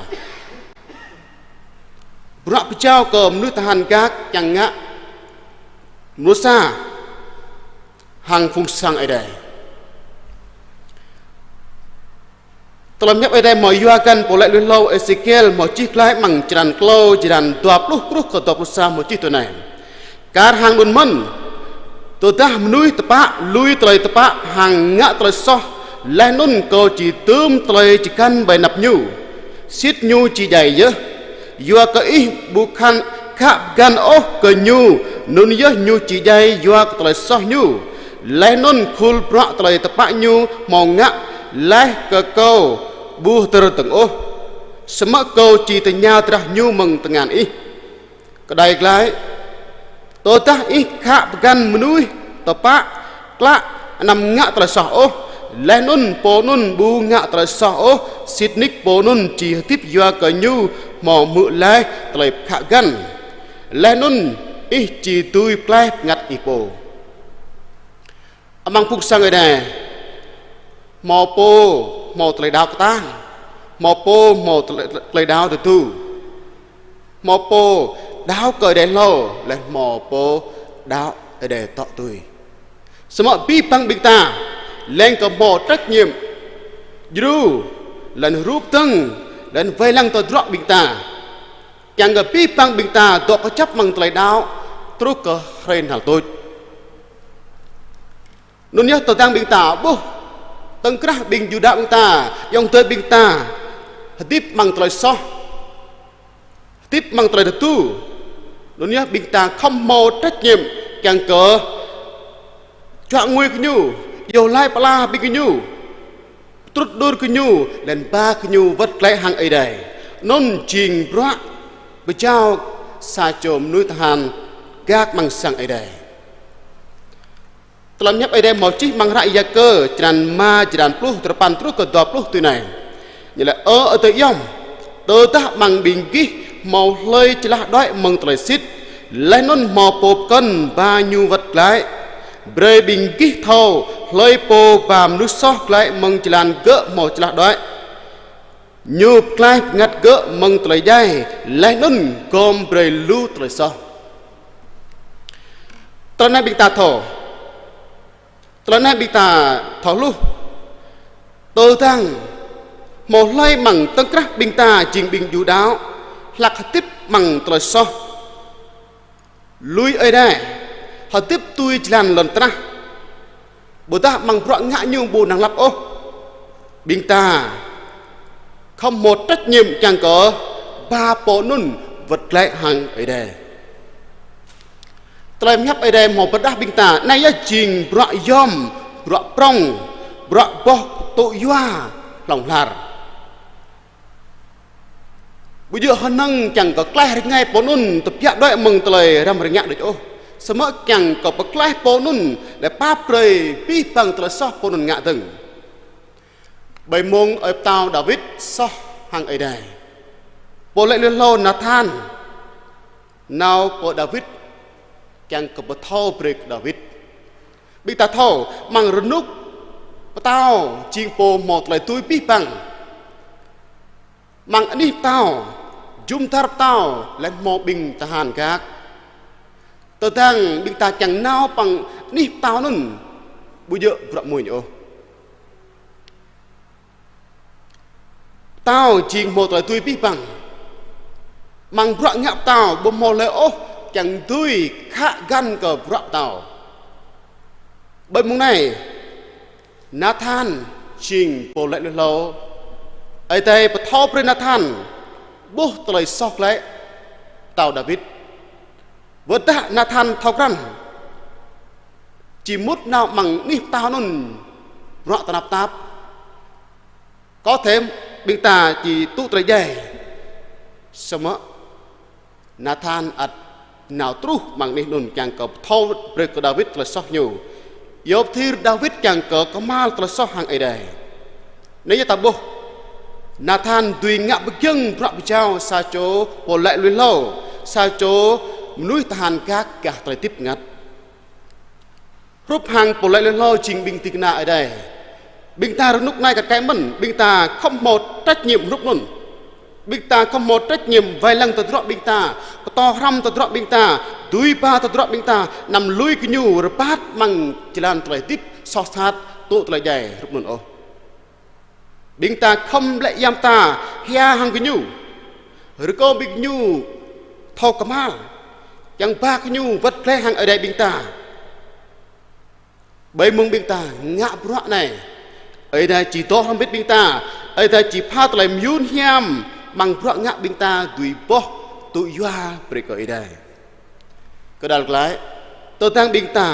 Bruă pơjao kơ mơnuih tơhan Gag kiăng ngă. Mrô sa, hăng phung sang Ơi Adai. Tơlơi pơhiăp Ơi Adai hmâo yua găn pô laĭ lui hlâo Êsêkiel hmâo čih glaĭ amăng črăn klâo, črăn dua pluh truh kơ dua pluh sa hmâo čih tui anai: Kar hăng anŭn mơ̆n, tơdah mơnuih tơpă lui tơlơi tơpă hăng ngă tơlơi soh, laih anŭn Kâo či dưm tơlơi čơgăn ƀơi anăp ñu, sĭt ñu či djai yơh. Yua kơ ih ƀu khăn khă pơgăn ôh kơ ñu, anŭn yơh ñu či djai yua kơ tơlơi soh ñu. Laih anŭn khul bruă tơlơi tơpă ñu hmâo ngă laih kơ Kâo ƀu hơdơr dơ̆ng ôh, samơ̆ Kâo či tơña drah ñu mơ̆ng tơngan ih. Kơđai glaĭ, tơdah ih khă pơgăn mơnuih tơpă klă anăm ngă tơlơi soh ôh, laih anŭn pô anŭn ƀu ngă tơlơi soh ôh, sĭt nik pô anŭn či hơdip yua kơ ñu hmâo hmư̆ laih tơlơi khă pơgăn. Laih anŭn ih či dưi pơklaih bơngăt ih pô. Amăng phung sang Ơi Adai, hmâo pô hmâo tơlơi đaŏ kơtang, hmâo pô hmâo tơlơi, tơlơi đaŏ tơdu, hmâo pô đaŏ kơ Ơi Adai hlâo, laih hmâo pô đaŏ Ơi Adai tŏ tui. Samơ̆ abih bang ƀing ta leng kơ hmâo trách nhiệm djru, laih anŭn rup tơ̆ng, laih anŭn wai lăng tơdruă ƀing ta. Kiăng kơ abih bang ƀing ta dŏ kơjăp amăng tơlơi đaŏ truh kơ hrơi hnal tuč. Anŭn yơh tơdang ƀing ta ƀuh tơ̆ng krah ƀing Yuđa ƀing ta, ayŏng adơi ƀing ta hơdip amăng tơlơi soh, hơdip amăng tơlơi tơdu, anŭn yơh ƀing ta khŏm hmâo trách nhiệm kiăng kơ čuă ngui kơ ñu, iâu laĭ pơala ƀing gơñu, trŭt đur kơ ñu, laih anŭn ba kơ ñu wơ̆t glaĭ hăng Ơi Adai. Anŭn jing bruă pơjao sa čô mơnuih tơhan Gag amăng sang Ơi Adai. Tơlơi pơhiăp Ơi Adai hmâo čih amăng hră Yakơ, črăn rơma, črăn pluh duapăn truh kơ dua pluh tui anai: Ñu laĭ: Ơ adơi ayŏng, tơdah amăng ƀing gih hmâo hlơi čơlah đuaĭ mơ̆ng tơlơi sĭt, laih anŭn hmâo pô pơkŏn ba ñu wơ̆t glaĭ, brơi ƀing gih thâo hlơi pô ba mơnuih soh glaĭ mơ̆ng jơlan gơ̆ hmâo čơlah đuaĭ, ñu pơklaih bơngăt gơ̆ mơ̆ng tơlơi djai, laih anŭn gom brơi lu tơlơi soh. Tơlơi anai ƀing ta thâo. Tơlơi anai ƀing ta thâo hluh. Tơdang hmâo hlơi amăng tơ̆ng krah ƀing ta jing ƀing djru đaŏ, hlăk hơdip amăng tơlơi soh, lui Ơi Adai, hơdip tui jơlan lŏn tơnah, ƀôdah amăng bruă ngă ñu ƀu năng lăp ôh, ƀing ta khŏm hmâo trách nhiệm kiăng kơ ba pô anŭn wơ̆t glaĭ hăng Ơi Adai. Tơlơi pơhiăp Ơi Adai hmâo pơrơđah ƀing ta, anai yơh jing bruă yom, bruă prŏng, bruă boh tŭ yua hlŏng lar. Ƀu djơ̆ hơnơ̆ng kiăng kơ klaih rơngai pô anŭn tơbiă đuaĭ mơ̆ng tơlơi răm rơngiă đôč ôh. Samơ̆ kiăng kơ pơklaih pô anŭn, laih pap brơi abih bang tơlơi soh pô anŭn ngă dơ̆ng. Ƀơi mông ơi pơtao Dawid soh hăng Ơi Adai, pô laĭ lui hlâo Nathan nao pơ Dawid kiăng kơ pơthâo brơi kơ Dawid. Ƀing ta thâo, amăng rơnŭk Pơtao jing pô hmâo tơlơi dưi abih bang. Amăng anih pơtao, jum dar pơtao, laih hmâo ƀing tơhan gak. Tơdang ƀing ta kiăng nao pơ anih pơtao anŭn, ƀu djơ̆ bruă mơñum ôh. Pơtao jing hmâo tơlơi dưi abih bang. Amăng bruă ngă pơtao, ƀu hmâo hlơi ôh kiăng dưi khă găn kơ bruă pơtao. Ƀơi mông anai, Nathan jing pô laĭ lui hlâo. Ơi Adai pơthâo brơi Nathan ƀuh tơlơi soh glaĭ pơtao Dawid. Wơ̆t dah Nathan thâo krăn, či mŭt nao amăng anih pơtao anŭn bruă tơnap tap. Có thể ƀing ta či tŭ tơlơi djai. Samơ̆ Nathan ăt nao truh amăng anih anŭn kiăng kơ pơthâo brơi kơ Dawid tơlơi soh ñu. Yua pơthir Dawid kiăng kơ kơmhal tơlơi soh hăng Ơi Adai. Anai yơh ta ƀuh, Nathan dưi ngă pơgiŏng bruă pơjao sa čô pô laĭ lui hlâo, sa čô mơnuih tơhan gak gah tơlơi hơdip bơngăt. Hrup hăng pô laĭ lui hlâo jing ƀing ding kơna Ơi Adai. Ƀing ta rơnŭk anai kar kaĭ mơ̆n, ƀing ta khŏm hmâo trách nhiệm hrup anŭn. Ƀing ta khŏm hmâo trách nhiệm wai lăng tơdruă ƀing ta, pơtô hrăm tơdruă ƀing ta, dưi ba tơdruă ƀing ta, anăm lui gơñu rơbat amăng jơlan tơlơi hơdip soh sat, tŭ tơlơi djai hrup anŭn ôh. Ƀing ta khŏm lĕ yam ta hia hăng gơñu. Rơkâo ƀing gơñu thâo kơmhal. Kiăng ba gơñu wơ̆t glaĭ hăng Ơi Adai ƀing ta. Ƀơi mông ƀing ta ngă bruă anai, Ơi Adai či dŏ hrŏm hơbĭt ƀing ta, Ơi Adai či pha tơlơi mơyun hiam amăng bruă ngă ƀing ta dưi boh tŭ yua brơi kơ Ơi Adai. Kơđăl glaĭ, tơdang ƀing ta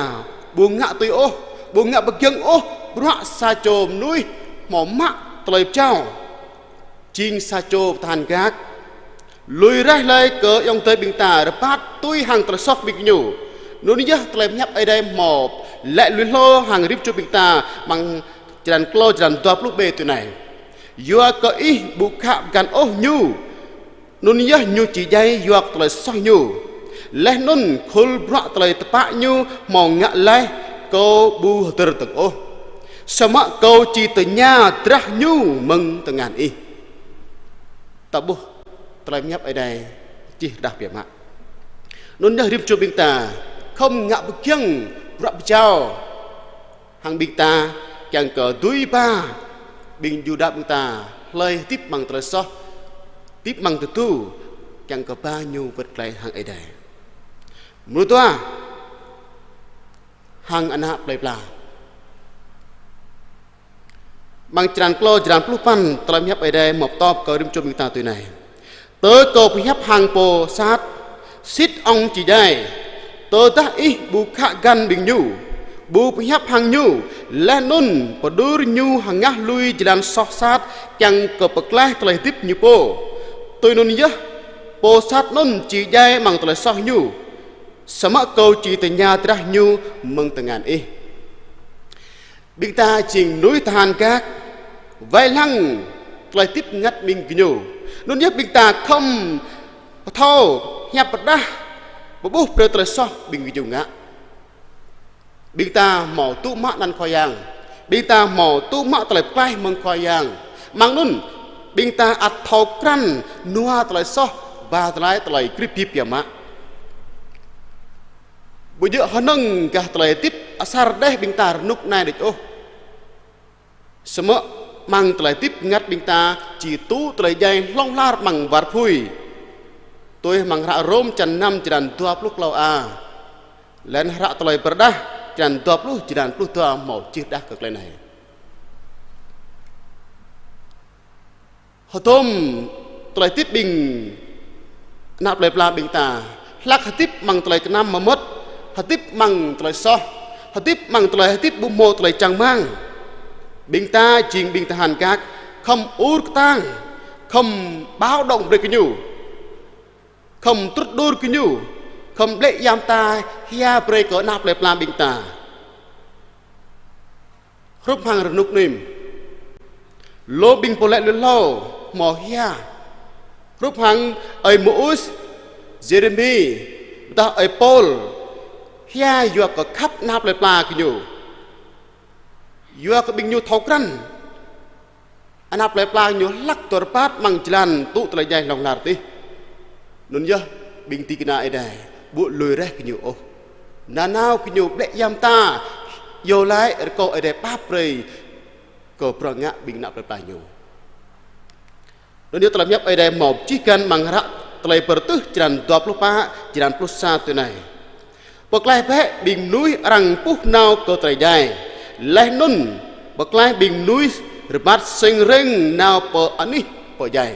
ƀu ngă tui ôh, ƀu ngă pơgiŏng ôh bruă sa čô mơnuih hmâo mă tơlơi pơjao, jing sa čô tơhan gak, lui raih hlơi kơ ayŏng adơi ƀing ta rơbat tui hăng tơlơi soh ƀing gơñu. Anŭn yơh tơlơi pơhiăp Ơi Adai hmâo laĭ lui hlâo hăng rĭm čô ƀing ta amăng črăn klâo, črăn dua pluh B tui anai: Yua kơ ih ƀu khă găn ôh ñu, anŭn yơh ñu či djai yua kơ tơlơi soh ñu. Laih anŭn khul bruă tơlơi tơpă ñu hmâo ngă laih, kâo ƀu hơdơr dơ̆ng ôh. Samơ̆ kâo či tơña drah ñu mơ̆ng tơngan ih. Ta ƀuh tơlơi pơhiăp Ơi Adai čih rơđah biă mă. Anŭn yơh rĭm čô ƀing ta khŏm ngă pơgiŏng bruă pơjao hăng ƀing ta, kiăng kơ dưi ba ƀing Yuđa ƀing ta hlơi hơdip amăng tơlơi soh, hơdip amăng tơdu, kiăng kơ ba ñu wơ̆t glaĭ hăng Ơi Adai. Mrô dua, hăng ană plơi pla. Amăng črăn klâo, črăn pluh păn, tơlơi pơhiăp Ơi Adai hmâo pơtô kơ rĭm čô ƀing ta tui anai: Tơ kâo pơhiăp hăng pô sat, sĭt ŏng či djai. Tơdah ih ƀu khă găn ƀing ñu, ƀu pơhiăp hăng ñu, laih anŭn pơđur ñu hơngah lui jơlan soh sat kiăng kơ pơklaih tơlơi hơdip ñu pô, tui anŭn yơh pô sat anŭn či djai amăng tơlơi soh ñu. Samơ̆ kâo či tơña drah ñu mơ̆ng tơngan ih. Ƀing ta jing mơnuih tơhan gak, wai lăng tơlơi hơdip bơngăt ƀing gơñu. Anŭn yơh ƀing ta khŏm pơthâo, hiăp pơrơđah, pơƀuh brơi tơlơi soh ƀing gơñu ngă. Ƀing ta hmâo tŭ mă anăn Khua Yang. Ƀing ta hmâo tŭ mă tơlơi pơklaih mơ̆ng Khua Yang. Amăng anŭn, ƀing ta ăt thâo krăn nua tơlơi soh, ba tơlơi, tơlơi krip hip biă mă. Ƀu djơ̆ hơnơ̆ng gah tơlơi hơdip asar rơđeh ƀing ta rơnŭk anai đôč ôh. Samơ̆ amăng tơlơi hơdip bơngăt ƀing ta či tŭ tơlơi djai hlŏng lar amăng war apui. Tui amăng hră Rôm črăn năm, črăn dua pluh klâo a. Laih anŭn hră Tơlơi Pơrơđah črăn dua pluh, črăn pluh dua hmâo čih rơđah kơ tơlơi anai. Hơdôm tơlơi hơdip ƀing ană plơi pla ƀing ta, hlak hơdip amăng tơlơi kơnăm mơmŏt, hơdip amăng tơlơi soh, hơdip amăng tơlơi hơdip ƀu hmâo tơlơi čang rơmang. Ƀing ta jing ƀing tơhan gak, khŏm ur kơtang, khŏm báo động brơi kơ ñu, khŏm trŭt đur kơ ñu, khŏm blĕ yam ta hia brơi kơ ană plơi pla ƀing ta. Hrup hăng rơnŭk anai, lu ƀing pô laĭ lui hlâo hmâo hia. Hrup hăng ơi Môis, Yêrêmi, ƀôdah ơi Pôl, hia yua kơ khăp ană plơi pla gơñu. Yua kơ ƀing ñu thâo krăn ană plơi pla ñu hlăk dŏ rơbat amăng jơlan tŭ tơlơi djai hlŏng lar adih. Anŭn yơh ƀing ding kơna Ơi Adai ƀu lui reh gơñu ôh. Nanao gơñu ƀlĕ ia mơta, iâu laĭ rơkâo Ơi Adai pap brơi kơ bruă ngă ƀing ană plơi pla ñu. Anŭn yơh tơlơi pơhiăp Ơi Adai hmâo čih găn amăng hră Tơlơi Bơrơtuh črăn dua pluh pă, črăn pluh sa tui anai: Pơklaih bĕ ƀing mơnuih arăng puh nao kơ tơlơi djai, laih anŭn pơklaih ƀing mơnuih rơbat sêng rêng nao pơ anih pơdjai.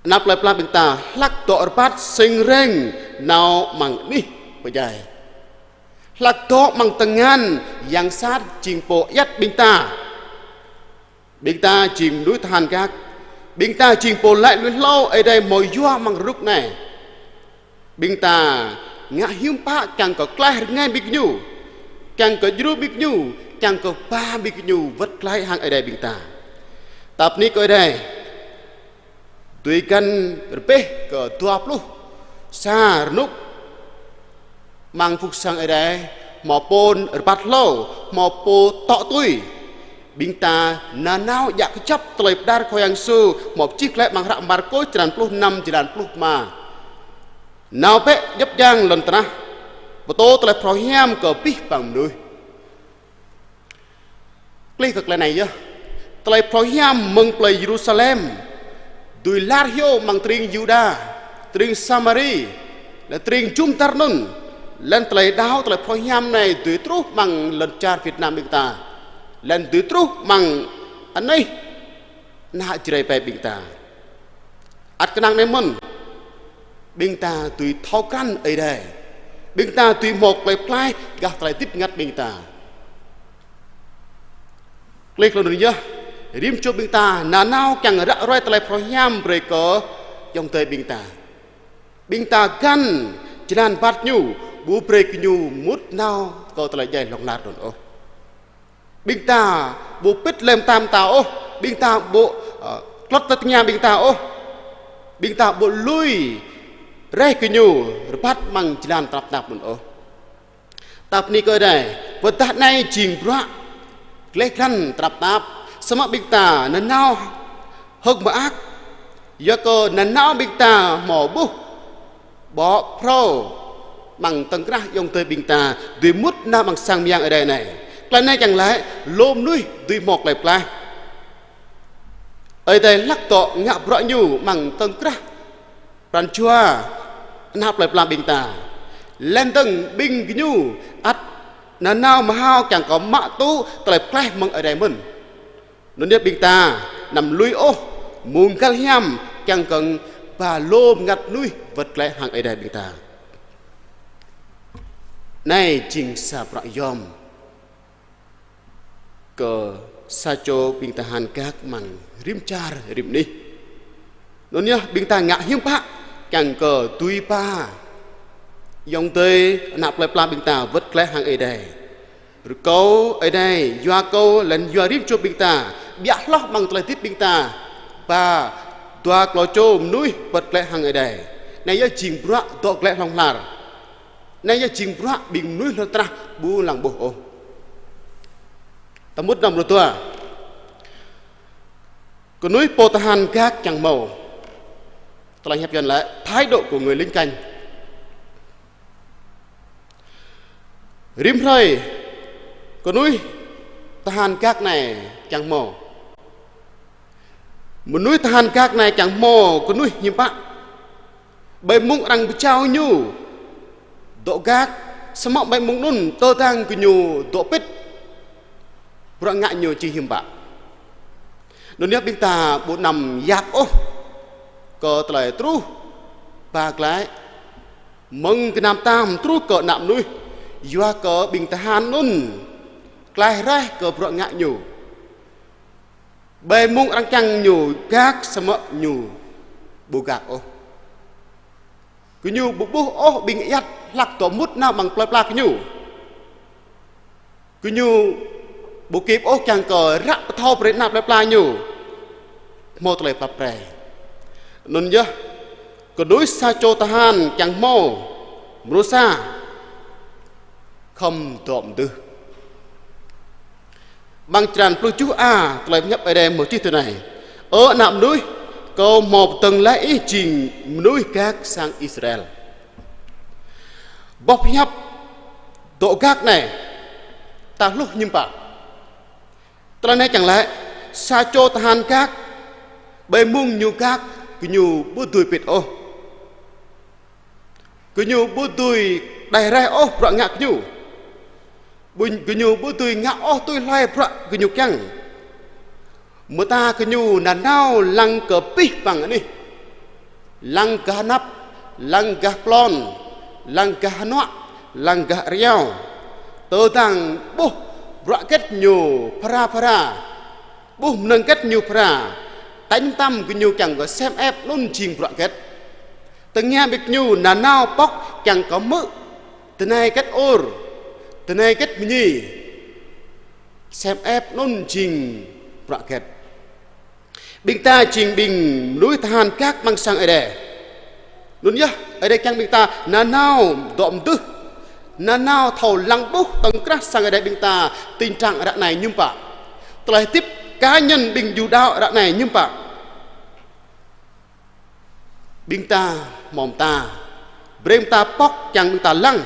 Ană plơi pla ƀing ta hlăk dŏ rơbat sêng rêng nao amăng anih pơdjai. Hlăk dŏ amăng tơngan yang sat jing pô ayăt ƀing ta. Ƀing ta jing mơnuih tơhan gak. Ƀing ta jing pô laĭ lui hlâo Ơi Adai hmâo yua amăng rơnŭk anai. Ƀing ta ngă hiư̆m pă kiăng kơ klaih rơngai ƀing gơñu, kiăng kơ djru ƀing gơñu, kiăng kơ ba ƀing gơñu wơ̆t glaĭ hăng Ơi Adai ƀing ta. Ta bơni kơ Ơi Adai, tui găn rơbêh kơ dua pluh sa rơnŭk amăng phung sang Ơi Adai, hmâo pô rơbat hlâo, hmâo pô tŏ tui. Ƀing ta nanao djă kơjăp tơlơi pơđar Khua Yang Yêsu, hmâo čih glaĭ amăng hră Markôs črăn pluh năm, jơlan pluh rơma: Nao bĕ djŏp jang lŏn tơnah, pơtô tơlơi phrâo hiam kơ abih bang mơnuih. Klih kơ tơlơi anai yơh. Tơlơi phrâo hiam mơ̆ng plơi Yêrusalem dưi lar hyu amăng tring Yuđa, tring Samari, lĕ tring jum dar anŭn. Lĕ tơlơi đaŏ tơlơi phrâo hiam anai dưi truh amăng lŏn čar Việt Nam ƀing ta. Lĕ dưi truh amăng anih ană Jrai ƀing ta. Ăt kơnang anai mơ̆n, ƀing ta dưi thâo krăn Ơi Adai. Ƀing ta dưi hmâo tơlơi pơklaih gah tơlơi hơdip bơngăt ƀing ta. Klih kơ anŭn yơh, rĭm čô ƀing ta nanao kiăng ră ruai tơlơi phrâo hiam brơi kơ ayŏng adơi ƀing ta. Ƀing ta găn jơlan rơbat ñu, ƀu brơi kơ ñu mŭt nao kơ tơlơi djai hlŏng lar anŭn ôh. Ƀing ta ƀu pĭt lĕ mơta mơta ôh, ƀing ta ƀu, ơ, klŏt tơtơña ƀing ta ôh. Ƀing ta ƀu lui reh gơñu rơbat amăng jơlan tơnap tap anŭn ôh. Ta bơni kơ Ơi Adai, pơdah anai jing bruă gleh glan tơnap tap, samơ̆ ƀing ta nanao hơ̆k mơak, yua kơ nanao ƀing ta hmâo ƀuh ƀô̆ phrâo amăng tơ̆ng krah ayŏng adơi ƀing ta dưi mŭt nao amăng sang mơyang Ơi Adai anai. Tơlơi anai kiăng laĭ lu mơnuih dưi hmâo tơlơi pơklaih. Ơi Adai hlăk dŏ ngă bruă ñu amăng tơ̆ng krah pran jua ană plơi pla ƀing ta. Lĕ dơ̆ng ƀing gơñu ăt nanao mơhao kiăng kơ mă tŭ tơlơi pơklaih mơ̆ng Ơi Adai mơ̆n. Anŭn yơh ƀing ta anăm lui ôh mông găl hiam kiăng kơ ba lu bơngăt mơnuih wơ̆t glaĭ hăng Ơi Adai ƀing ta. Anai jing sa bruă yom kơ sa čô ƀing tơhan gak amăng rĭm čar rĭm anih. Anŭn yơh ƀing ta ngă hiư̆m pă kiăng kơ dưi ba ayŏng adơi ană plơi pla ƀing ta wơ̆t glaĭ hăng Ơi Adai. Rơkâo Ơi Adai yua kơ lĕ yua rĭm čô ƀing ta, ƀiă hloh amăng tơlơi hơdip ƀing ta, ba dua klâo čô mơnuih wơ̆t glaĭ hăng Ơi Adai. Anai yơh jing bruă dŏ glaĭ hlŏng lar. Anai yơh jing bruă ƀing mơnuih lŏn tơnah ƀu lăng ƀuh ôh. Ta mŭt năm rơtua. Kơnuih pô tơhan gak kiăng hmâo. Tơlơi hiăp Yuan laĭ thái độ của người lính canh. Rĭm hrơi kơnuih tơhan gak anai kiăng hmâo. Mơnuih tơhan gak anai kiăng hmâo kơnuih hiư̆m pă. Ƀơi mông arăng pơjao ñu dŏ gak, samơ̆ ƀơi mông anŭn tơdang gơñu dŏ pĭt, bruă ngă ñu či hiư̆m pă. Anŭn yơh ƀing ta ƀu anăm yap ôh kơ tơlơi truh ba glaĭ mơ̆ng gơnam tam truh kơ ană mơnuih, yua kơ ƀing tơhan anŭn klaih raih kơ bruă ngă ñu. Ƀơi mông arăng kiăng ñu gak samơ̆ ñu ƀu gak ôh. Gơñu ƀu ƀuh ôh ƀing ayăt hlăk dŏ mŭt nao amăng plơi pla gơñu. Gơñu ƀu kĭp ôh kiăng kơ ră pơthâo brơi ană plơi pla ñu hmâo tơlơi pap brơi. Anŭn yơh, kơnuih sa čô tơhan kiăng hmâo, mrô sa, khŏm dŏ mơdưh. Amăng črăn pluh tơjuh a, tơlơi pơhiăp Ơi Adai hmâo čih tui anai: Ơ ană mơnuih, Kâo hmâo pơdơ̆ng laih ih jing mơnuih gak sang Israel. Boh pơhiăp dŏ gak anai, ta hluh hiư̆m pă? Tơlơi anai kiăng laĭ, sa čô tơhan gak, ƀơi mông ñu gak, gơñu ƀu dưi pĭt ôh. Gơñu ƀu dưi đei rai ôh bruă ngă gơñu. Ƀu-, gơñu ƀu dưi ngă ôh tui hloi bruă gơñu kiăng. Mơta gơñu nanao lăng kơ abih bang anih. Lăng gah anăp, lăng gah klon, lăng gah hơnuă, lăng gah ariao. Tơdang ƀuh bruă hơget ñu phara phara, ƀuh mơnơ̆ng hơget ñu phara, tañ tăm gơñu kiăng kơ sem ĕp anŭn jing bruă hơget. Tơngia ƀing gơñu nanao pŏk kiăng kơ hmư̆, tơnai hơget ur, tơnai hơget mơñi. Sem ĕp anŭn jing bruă hơget. Ƀing ta jing ƀing mơnuih tơhan gak amăng sang Ơi Adai. Anŭn yơh, Ơi Adai kiăng ƀing ta nanao dŏ mơdưh, nanao thâo lăng ƀuh tŏng krah sang Ơi Adai ƀing ta, tình trạng ră anai hiư̆m pă. Tơlơi hơdip cá nhân ƀing Yuđa ră anai hiư̆m pă. Ƀing ta hmâo mơta, brơi mơta pŏk kiăng ƀing ta lăng.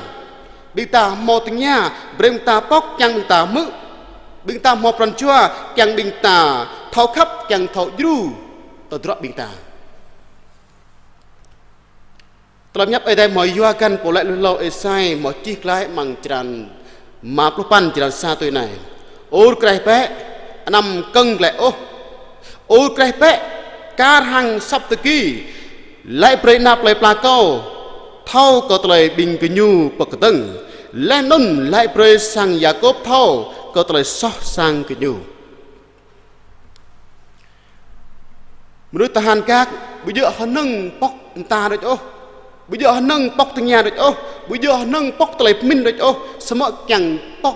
Ƀing ta hmâo tơngia, brơi mơta pŏk kiăng ƀing ta hmư̆. Ƀing ta hmâo pran jua, kiăng ƀing ta thâo khăp, kiăng thâo djru tơdruă ƀing ta. Tơlơi pơhiăp Ơi Adai hmâo yua găn pô laĭ lui hlâo Êsai hmâo čih glaĭ amăng črăn rơma pluh păn, črăn sa tui anai: Ur kraih bĕ, anăm kơ̆ng glaĭ ôh. Ur kraih bĕ, kar hăng asăp tơki, laĭ brơi ană plei pla Kâo thâo kơ tơlơi ƀing gơñu pơkơdơ̆ng, laih anŭn laĭ brơi sang Yakôb thâo kơ tơlơi soh sang gơñu. Mơnuih tơhan gak, ƀu djơ̆ hơnơ̆ng pŏk mơta đôč ôh, ƀu djơ̆ hơnơ̆ng pŏk tơngia đôč ôh, ƀu djơ̆ hơnơ̆ng pŏk tơlơi pơmĭn đôč ôh, samơ̆ kiăng pŏk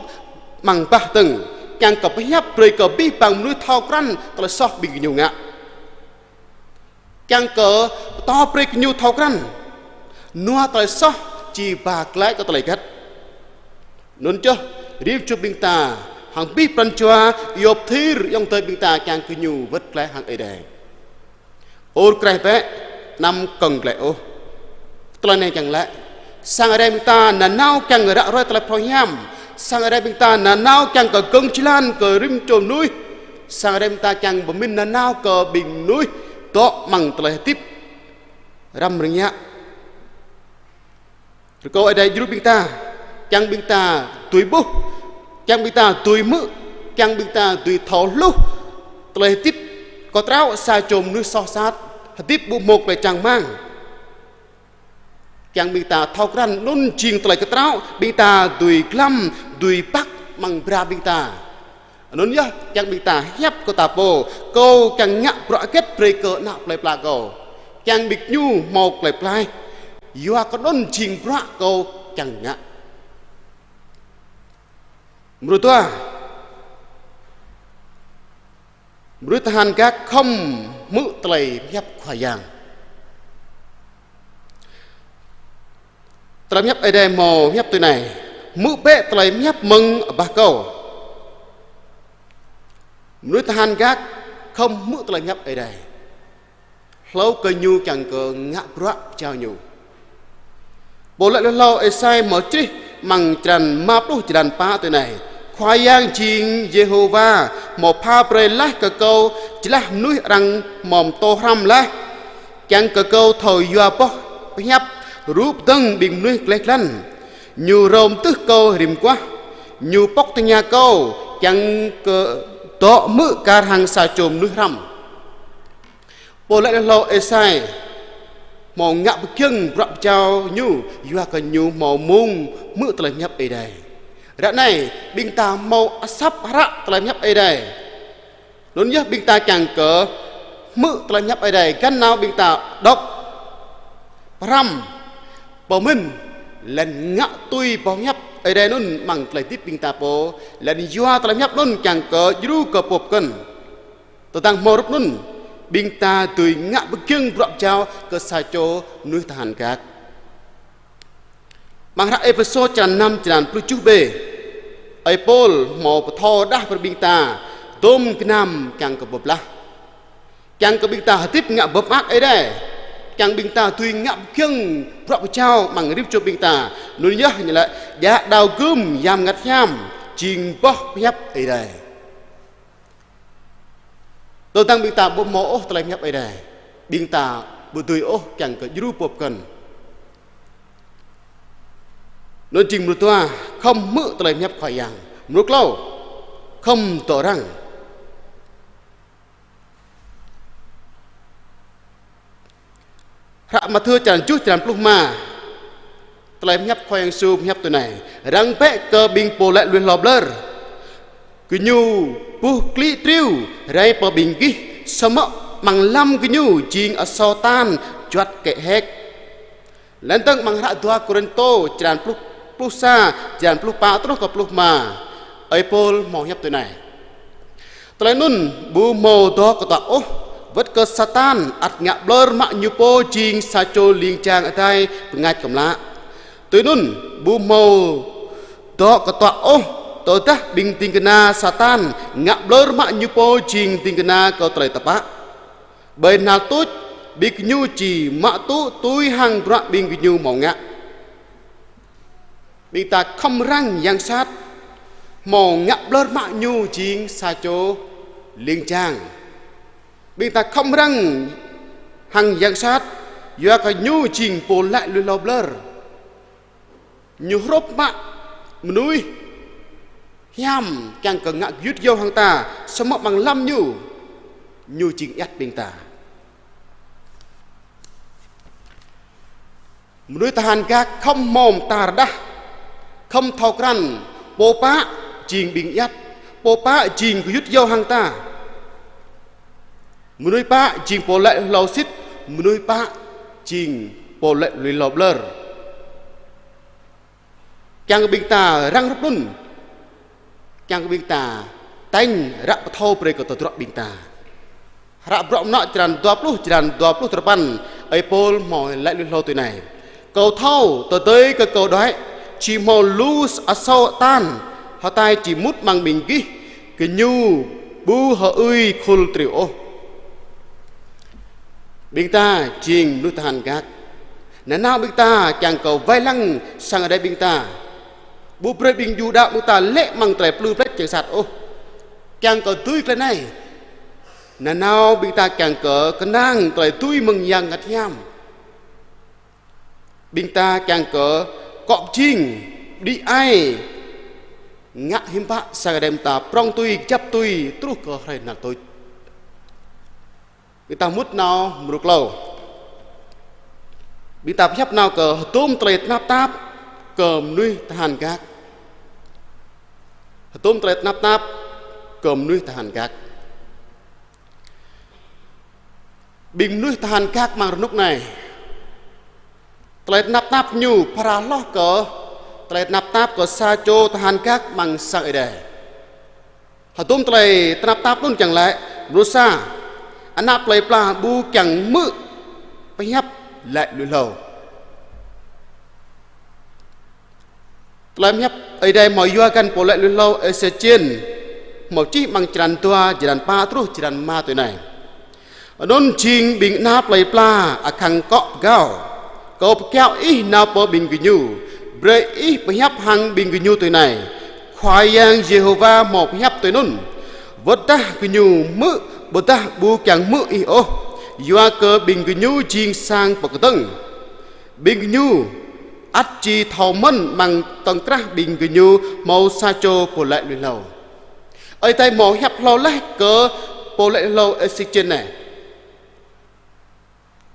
amăng bah dơ̆ng, kiăng kơ pơhiăp brơi kơ abih bang mơnuih thâo krăn tơlơi soh ƀing gơñu ngă. Kiăng kơ pơtô brơi gơñu thâo krăn nua tơlơi soh či ba glaĭ kơ tơlơi hơget. Anŭn yơh, rĭm čô ƀing ta hăng abih pran jua iâu pơthir ayŏng adơi ƀing ta kiăng gơñu wơ̆t glaĭ hăng Ơi Adai. Ur kraih bĕ, anăm kơ̆ng glaĭ ôh. Tơlơi anai kiăng laĭ, sang Ơi Adai ƀing ta nanao kiăng ră ruai tơlơi phrâo hiam. Sang Ơi Adai ƀing ta nanao kiăng kơ gơ̆ng jơlan kơ rĭm čô mơnuih. Sang Ơi Adai ƀing ta kiăng pơmĭn nanao kơ ƀing mơnuih dŏ amăng tơlơi hơdip răm rơngiă. Rơkâo Ơi Adai djru ƀing ta, kiăng ƀing ta dưi ƀuh, kiăng ƀing ta dưi hmư̆, kiăng ƀing ta dưi thâo hluh tơlơi hơdip kơtraŏ sa čô mơnuih soh sat, hơdip ƀu hmâo tơlơi čang rơmang. Kiăng ƀing ta thâo krăn anŭn jing tơlơi kơtraŏ, ƀing ta dưi glăm, dưi păk amăng bra ƀing ta. Anŭn yơh, kiăng ƀing ta hiăp kơ ta pô, Kâo kiăng ngă bruă hơget brơi kơ ană plei pla Kâo, kiăng ƀing gơñu hmâo tơlơi pơklaih. Yua kơ anŭn jing bruă Kâo kiăng ngă. Mrô dua, mơnuih tơhan gak khŏm hmư̆ tơlơi pơhiăp Khua Yang. Tơlơi pơhiăp Ơi Adai hmâo pơhiăp tui anai: Hmư̆ bĕ tơlơi pơhiăp mơ̆ng abah Kâo. Mơnuih tơhan gak khŏm hmư̆ tơlơi pơhiăp Ơi Adai, hlâo kơ ñu kiăng kơ ngă bruă pơjao ñu. Pô laĭ lui hlâo Êsai hmâo čih amăng črăn rơma pluh črăn pă tui anai: Khua Yang jing Yêhôwa hmâo pha brơi laih kơ kâo jơlah mơnuih arăng hmâo pơtô hrăm laih, kiăng kơ kâo thâo yua boh pơhiăp rup dơ̆ng ƀing mơnuih gleh glăn. Ñu rơm tưh kâo rĭm guah, ñu pŏk tơngia kâo, kiăng kơ dŏ hmư̆ kar hăng sa čô mơnuih hrăm. Pô laĭ lui hlâo Êsai hmâo ngă pơgiŏng bruă pơjao ñu, yua kơ ñu hmâo mông hmư̆ tơlơi pơhiăp Ơi Adai. Ră anai, ƀing ta hmâo asăp hră tơlơi pơhiăp Ơi Adai. Anŭn yơh ƀing ta kiăng kơ hmư̆ tơlơi pơhiăp Ơi Adai, găn nao ƀing ta đŏk, pơhrăm, pơmĭn, laih anŭn ngă tui boh pơhiăp Ơi Adai anŭn amăng tơlơi hơdip ƀing ta pô, laih anŭn yua tơlơi pơhiăp anŭn kiăng kơ djru kơ pô pơkŏn. Tơdang hmâo rup anŭn, ƀing ta dưi ngă pơgiŏng bruă pơjao kơ sa čô mơnuih tơhan gak. Amăng hră Êphêsô črăn năm, črăn pluh tơjuh bê, ơi Pôl hmâo pơthâo rơđah brơi ƀing ta, dôm gơnam kiăng kơ pơblah. Kiăng kơ ƀing ta hơdip ngă bơm mơak Ơi Adai. Kiăng ƀing ta dưi ngă pơgiŏng bruă pơjao amăng rĭm čô ƀing ta. Anŭn yơh ñu laĭ: djă đao gưm Yang Bơngăt Hiam, jing boh pơhiăp Ơi Adai. Tơdang ƀing ta ƀu hmâo ôh tơlơi pơhiăp Ơi Adai, ƀing ta ƀu dưi ôh kiăng kơ djru pô pơkŏn. Anŭn jing mrô dua, khŏm hmư̆ tơlơi pơhiăp Khua Yang. Mrô klâo, khŏm dŏ răng. Hră Mathiơ črăn tơjuh, črăn pluh rơma. Tơlơi pơhiăp Khua Yang Yêsu pơhiăp tui anai: Răng bĕ kơ ƀing pô laĭ lui hlâo ƀlơr. Gơñu buh klĭ triu rai pơ ƀing gih, samơ̆ amăng lăm gơñu jing asâo tan juăt kĕ hek. Laih dơ̆ng amăng hră dua Kôrintô, črăn pluh, pluh sa, črăn pluh pă truh kơ pluh rơma, ơi Pôl hmâo pơhiăp tui anai: Tơlơi anŭn ƀu hmâo dŏ kơtuă ôh, wơ̆t kơ Satan ăt ngă ƀlơr mă ñu pô jing sa čô ling jang adai bơngač kơmlă. Tui anŭn ƀu hmâo dŏ kơtuă ôh, tơdah ƀing ding kơna Satan ngă ƀlơr mă ñu pô jing ding kơna kơ tơlơi tơpă. Ƀơi hnal tuč, ƀing gơñu či mă tŭ tui hăng bruă ƀing gơñu hmâo ngă. Ƀing ta khŏm răng yang sat, hmâo ngă ƀlơr mă ñu jing sa čô ling jang. Ƀing ta khŏm răng hăng yang sat, yua kơ ñu jing pô laĭ lui hlâo ƀlơr. Ñu hrup mă mơnuih hiam kiăng kơ ngă gơyut gơyâo hăng ta, samơ̆ amăng lăm ñu, ñu jing ayăt ƀing ta. Mơnuih tơhan gak khŏm hmâo mơta rơđah, khŏm thâo krăn, pô pă jing ƀing ayăt, pô pă jing gơyut gơyâo hăng ta. Mơnuih pă jing pô laĭ lui hlâo sĭt, mơnuih pă jing pô laĭ lui hlâo ƀlơr. Kiăng kơ ƀing ta răng hrup anŭn, kiăng kơ ƀing ta tañ ră pơthâo brơi kơ tơdruă ƀing ta. Hră Bruă Mơnuă črăn dua pluh, črăn dua pluh duapăn, ơi Pôl hmâo laĭ lui hlâo tui anai: Kâo thâo, tơdơi kơ kâo đuaĭ, či hmâo lu asâo tan hơtai či mŭt amăng ƀing gih, gơñu ƀu hơưi khul triu ôh. Ƀing ta jing mơnuih tơhan gak. Nanao ƀing ta kiăng kơ wai lăng sang Ơi Adai ƀing ta. Ƀu brơi ƀing djuai ƀing ta lê̆ amăng tơlơi plư pleč yang sat ôh. Kiăng kơ dưi tơlơi anai, nanao ƀing ta kiăng kơ kơnang tơlơi dưi mơ̆ng Yang Bơngăt Hiam. Ƀing ta kiăng kơ akŏ pơjing, đĭ ai, ngă hiư̆m pă sang Ơi Adai ƀing ta prŏng tui, kơjăp tui, truh kơ hrơi hnal tuč. Ƀing ta mŭt nao mrô klâo. Ƀing ta pơhiăp nao kơ hơdôm tơlơi tơnap tap kơ mơnuih tơhan gak. Hơdôm tơlơi tơnap tap kơ mơnuih tơhan gak. Ƀing mơnuih tơhan gak amăng rơnŭk anai, tơlơi tơnap tap ñu phara hloh kơ tơlơi tơnap tap kơ sa čô tơhan gak amăng sang Ơi Adai. Hơdôm tơlơi tơnap tap anŭn kiăng laĭ: mrô sa, ană plơi pla ƀu kiăng hmư̆ pơhiăp laĭ lui hlâo. Tơlơi pơhiăp Ơi Adai hmâo yua găn pô laĭ lui hlâo Êsêkiel, hmâo čih amăng črăn dua, črăn pă truh črăn rơma tui anai: Anŭn jing ƀing ană plơi pla, akăng akŏ pơgao. Kâo pơkiaŏ ih nao pơ ƀing gơñu, brơi ih pơhiăp hăng ƀing gơñu tui anai: Khua Yang Yêhôwa hmâo pơhiăp tui anŭn: Wơ̆t dah gơñu hmư̆, ƀôdah ƀu kiăng hmư̆ ih ôh, yua kơ ƀing gơñu jing sang pơkơdơ̆ng. Ƀing gơñu ăt či thâo mơ̆n amăng tŏng krah ƀing gơñu hmâo sa čô pô laĭ lui hlâo. Ơi Adai hmâo pơhiăp hlâo laih kơ pô laĭ lui hlâo Êsêkiel anai.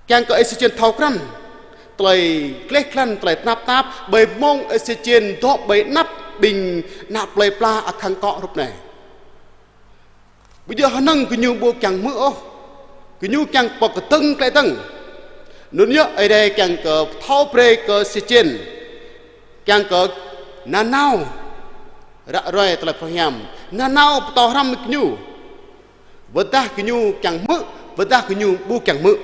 Kiăng kơ Êsêkiel thâo krăn tơlơi gleh glan, tơlơi tơnap tap, ƀơi mông Êsêkiel dŏ ƀơi anăp ƀing ană plơi pla akăng akŏ hrup anai. Ƀu djơ̆ hơnơ̆ng gơñu ƀu kiăng hmư̆ ôh. Gơñu kiăng pơkơdơ̆ng tơlơi dơ̆ng. Anŭn yơh Ơi Adai kiăng kơ pơthâo brơi kơ Êsêkiel. Kiăng kơ nanao ră ruai tơlơi phrâo hiam. Nanao pơtô hrăm gơñu. Wơ̆t dah gơñu kiăng hmư̆, wơ̆t dah gơñu ƀu kiăng hmư̆.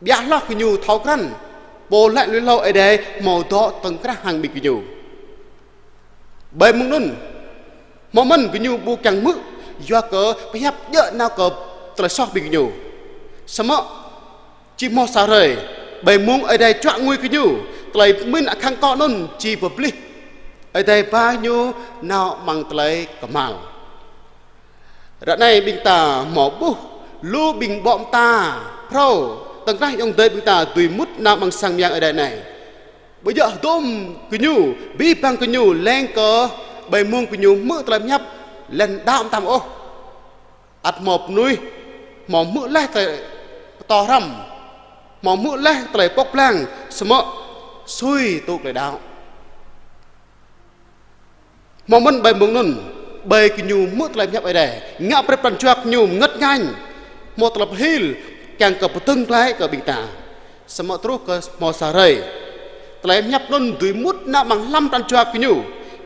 Ƀiă hloh gơñu thâo krăn, Pô laĭ lui hlâo Ơi Adai hmâo dŏ tơ̆ng krah hăng ƀing gơñu. Ƀơi mông anŭn, hmâo mơ̆n gơñu ƀu kiăng hmư̆, yua kơ pơhiăp djơ̆ nao kơ tơlơi soh ƀing gơñu. Samơ̆ či hmâo sa hrơi, ƀơi mông Ơi Adai čuă ngui gơñu, tơlơi pơmĭn akăng kŏ anŭn či pơplih. Ơi Adai ba ñu nao amăng tơlơi kơhma̱l. Ră anai ƀing ta hmâo ƀuh lu ƀing ƀô̆ mơta phrâo, tơ̆ng krah ayŏng adơi ƀing ta dưi mŭt nao amăng sang mơyang Ơi Adai anai. Ƀu djơ̆ hơdôm gơñu, abih bang gơñu leng kơ ƀơi mông gơñu hmư̆ tơlơi pơhiăp, lĕ đaŏ mơtam ôh. Ăt hmâo mơnuih hmâo hmư̆ laih tơlơi pơtô hrăm, hmâo hmư̆ laih tơlơi pŏk blang, samơ̆ sui tŭ tơlơi đaŏ. Hmâo mơ̆n ƀơi mông anŭn, ƀơi gơñu hmư̆ tơlơi pơhiăp Ơi Adai, ngă brơi pran jua gơñu ngơ̆t ngañ, hmâo tơlơi pơhil, kiăng kơ pơdơ̆ng glaĭ kơ ƀing ta. Samơ̆ truh kơ hmâo sa hrơi, tơlơi pơhiăp anŭn dưi mŭt nao amăng hlăm pran jua gơñu,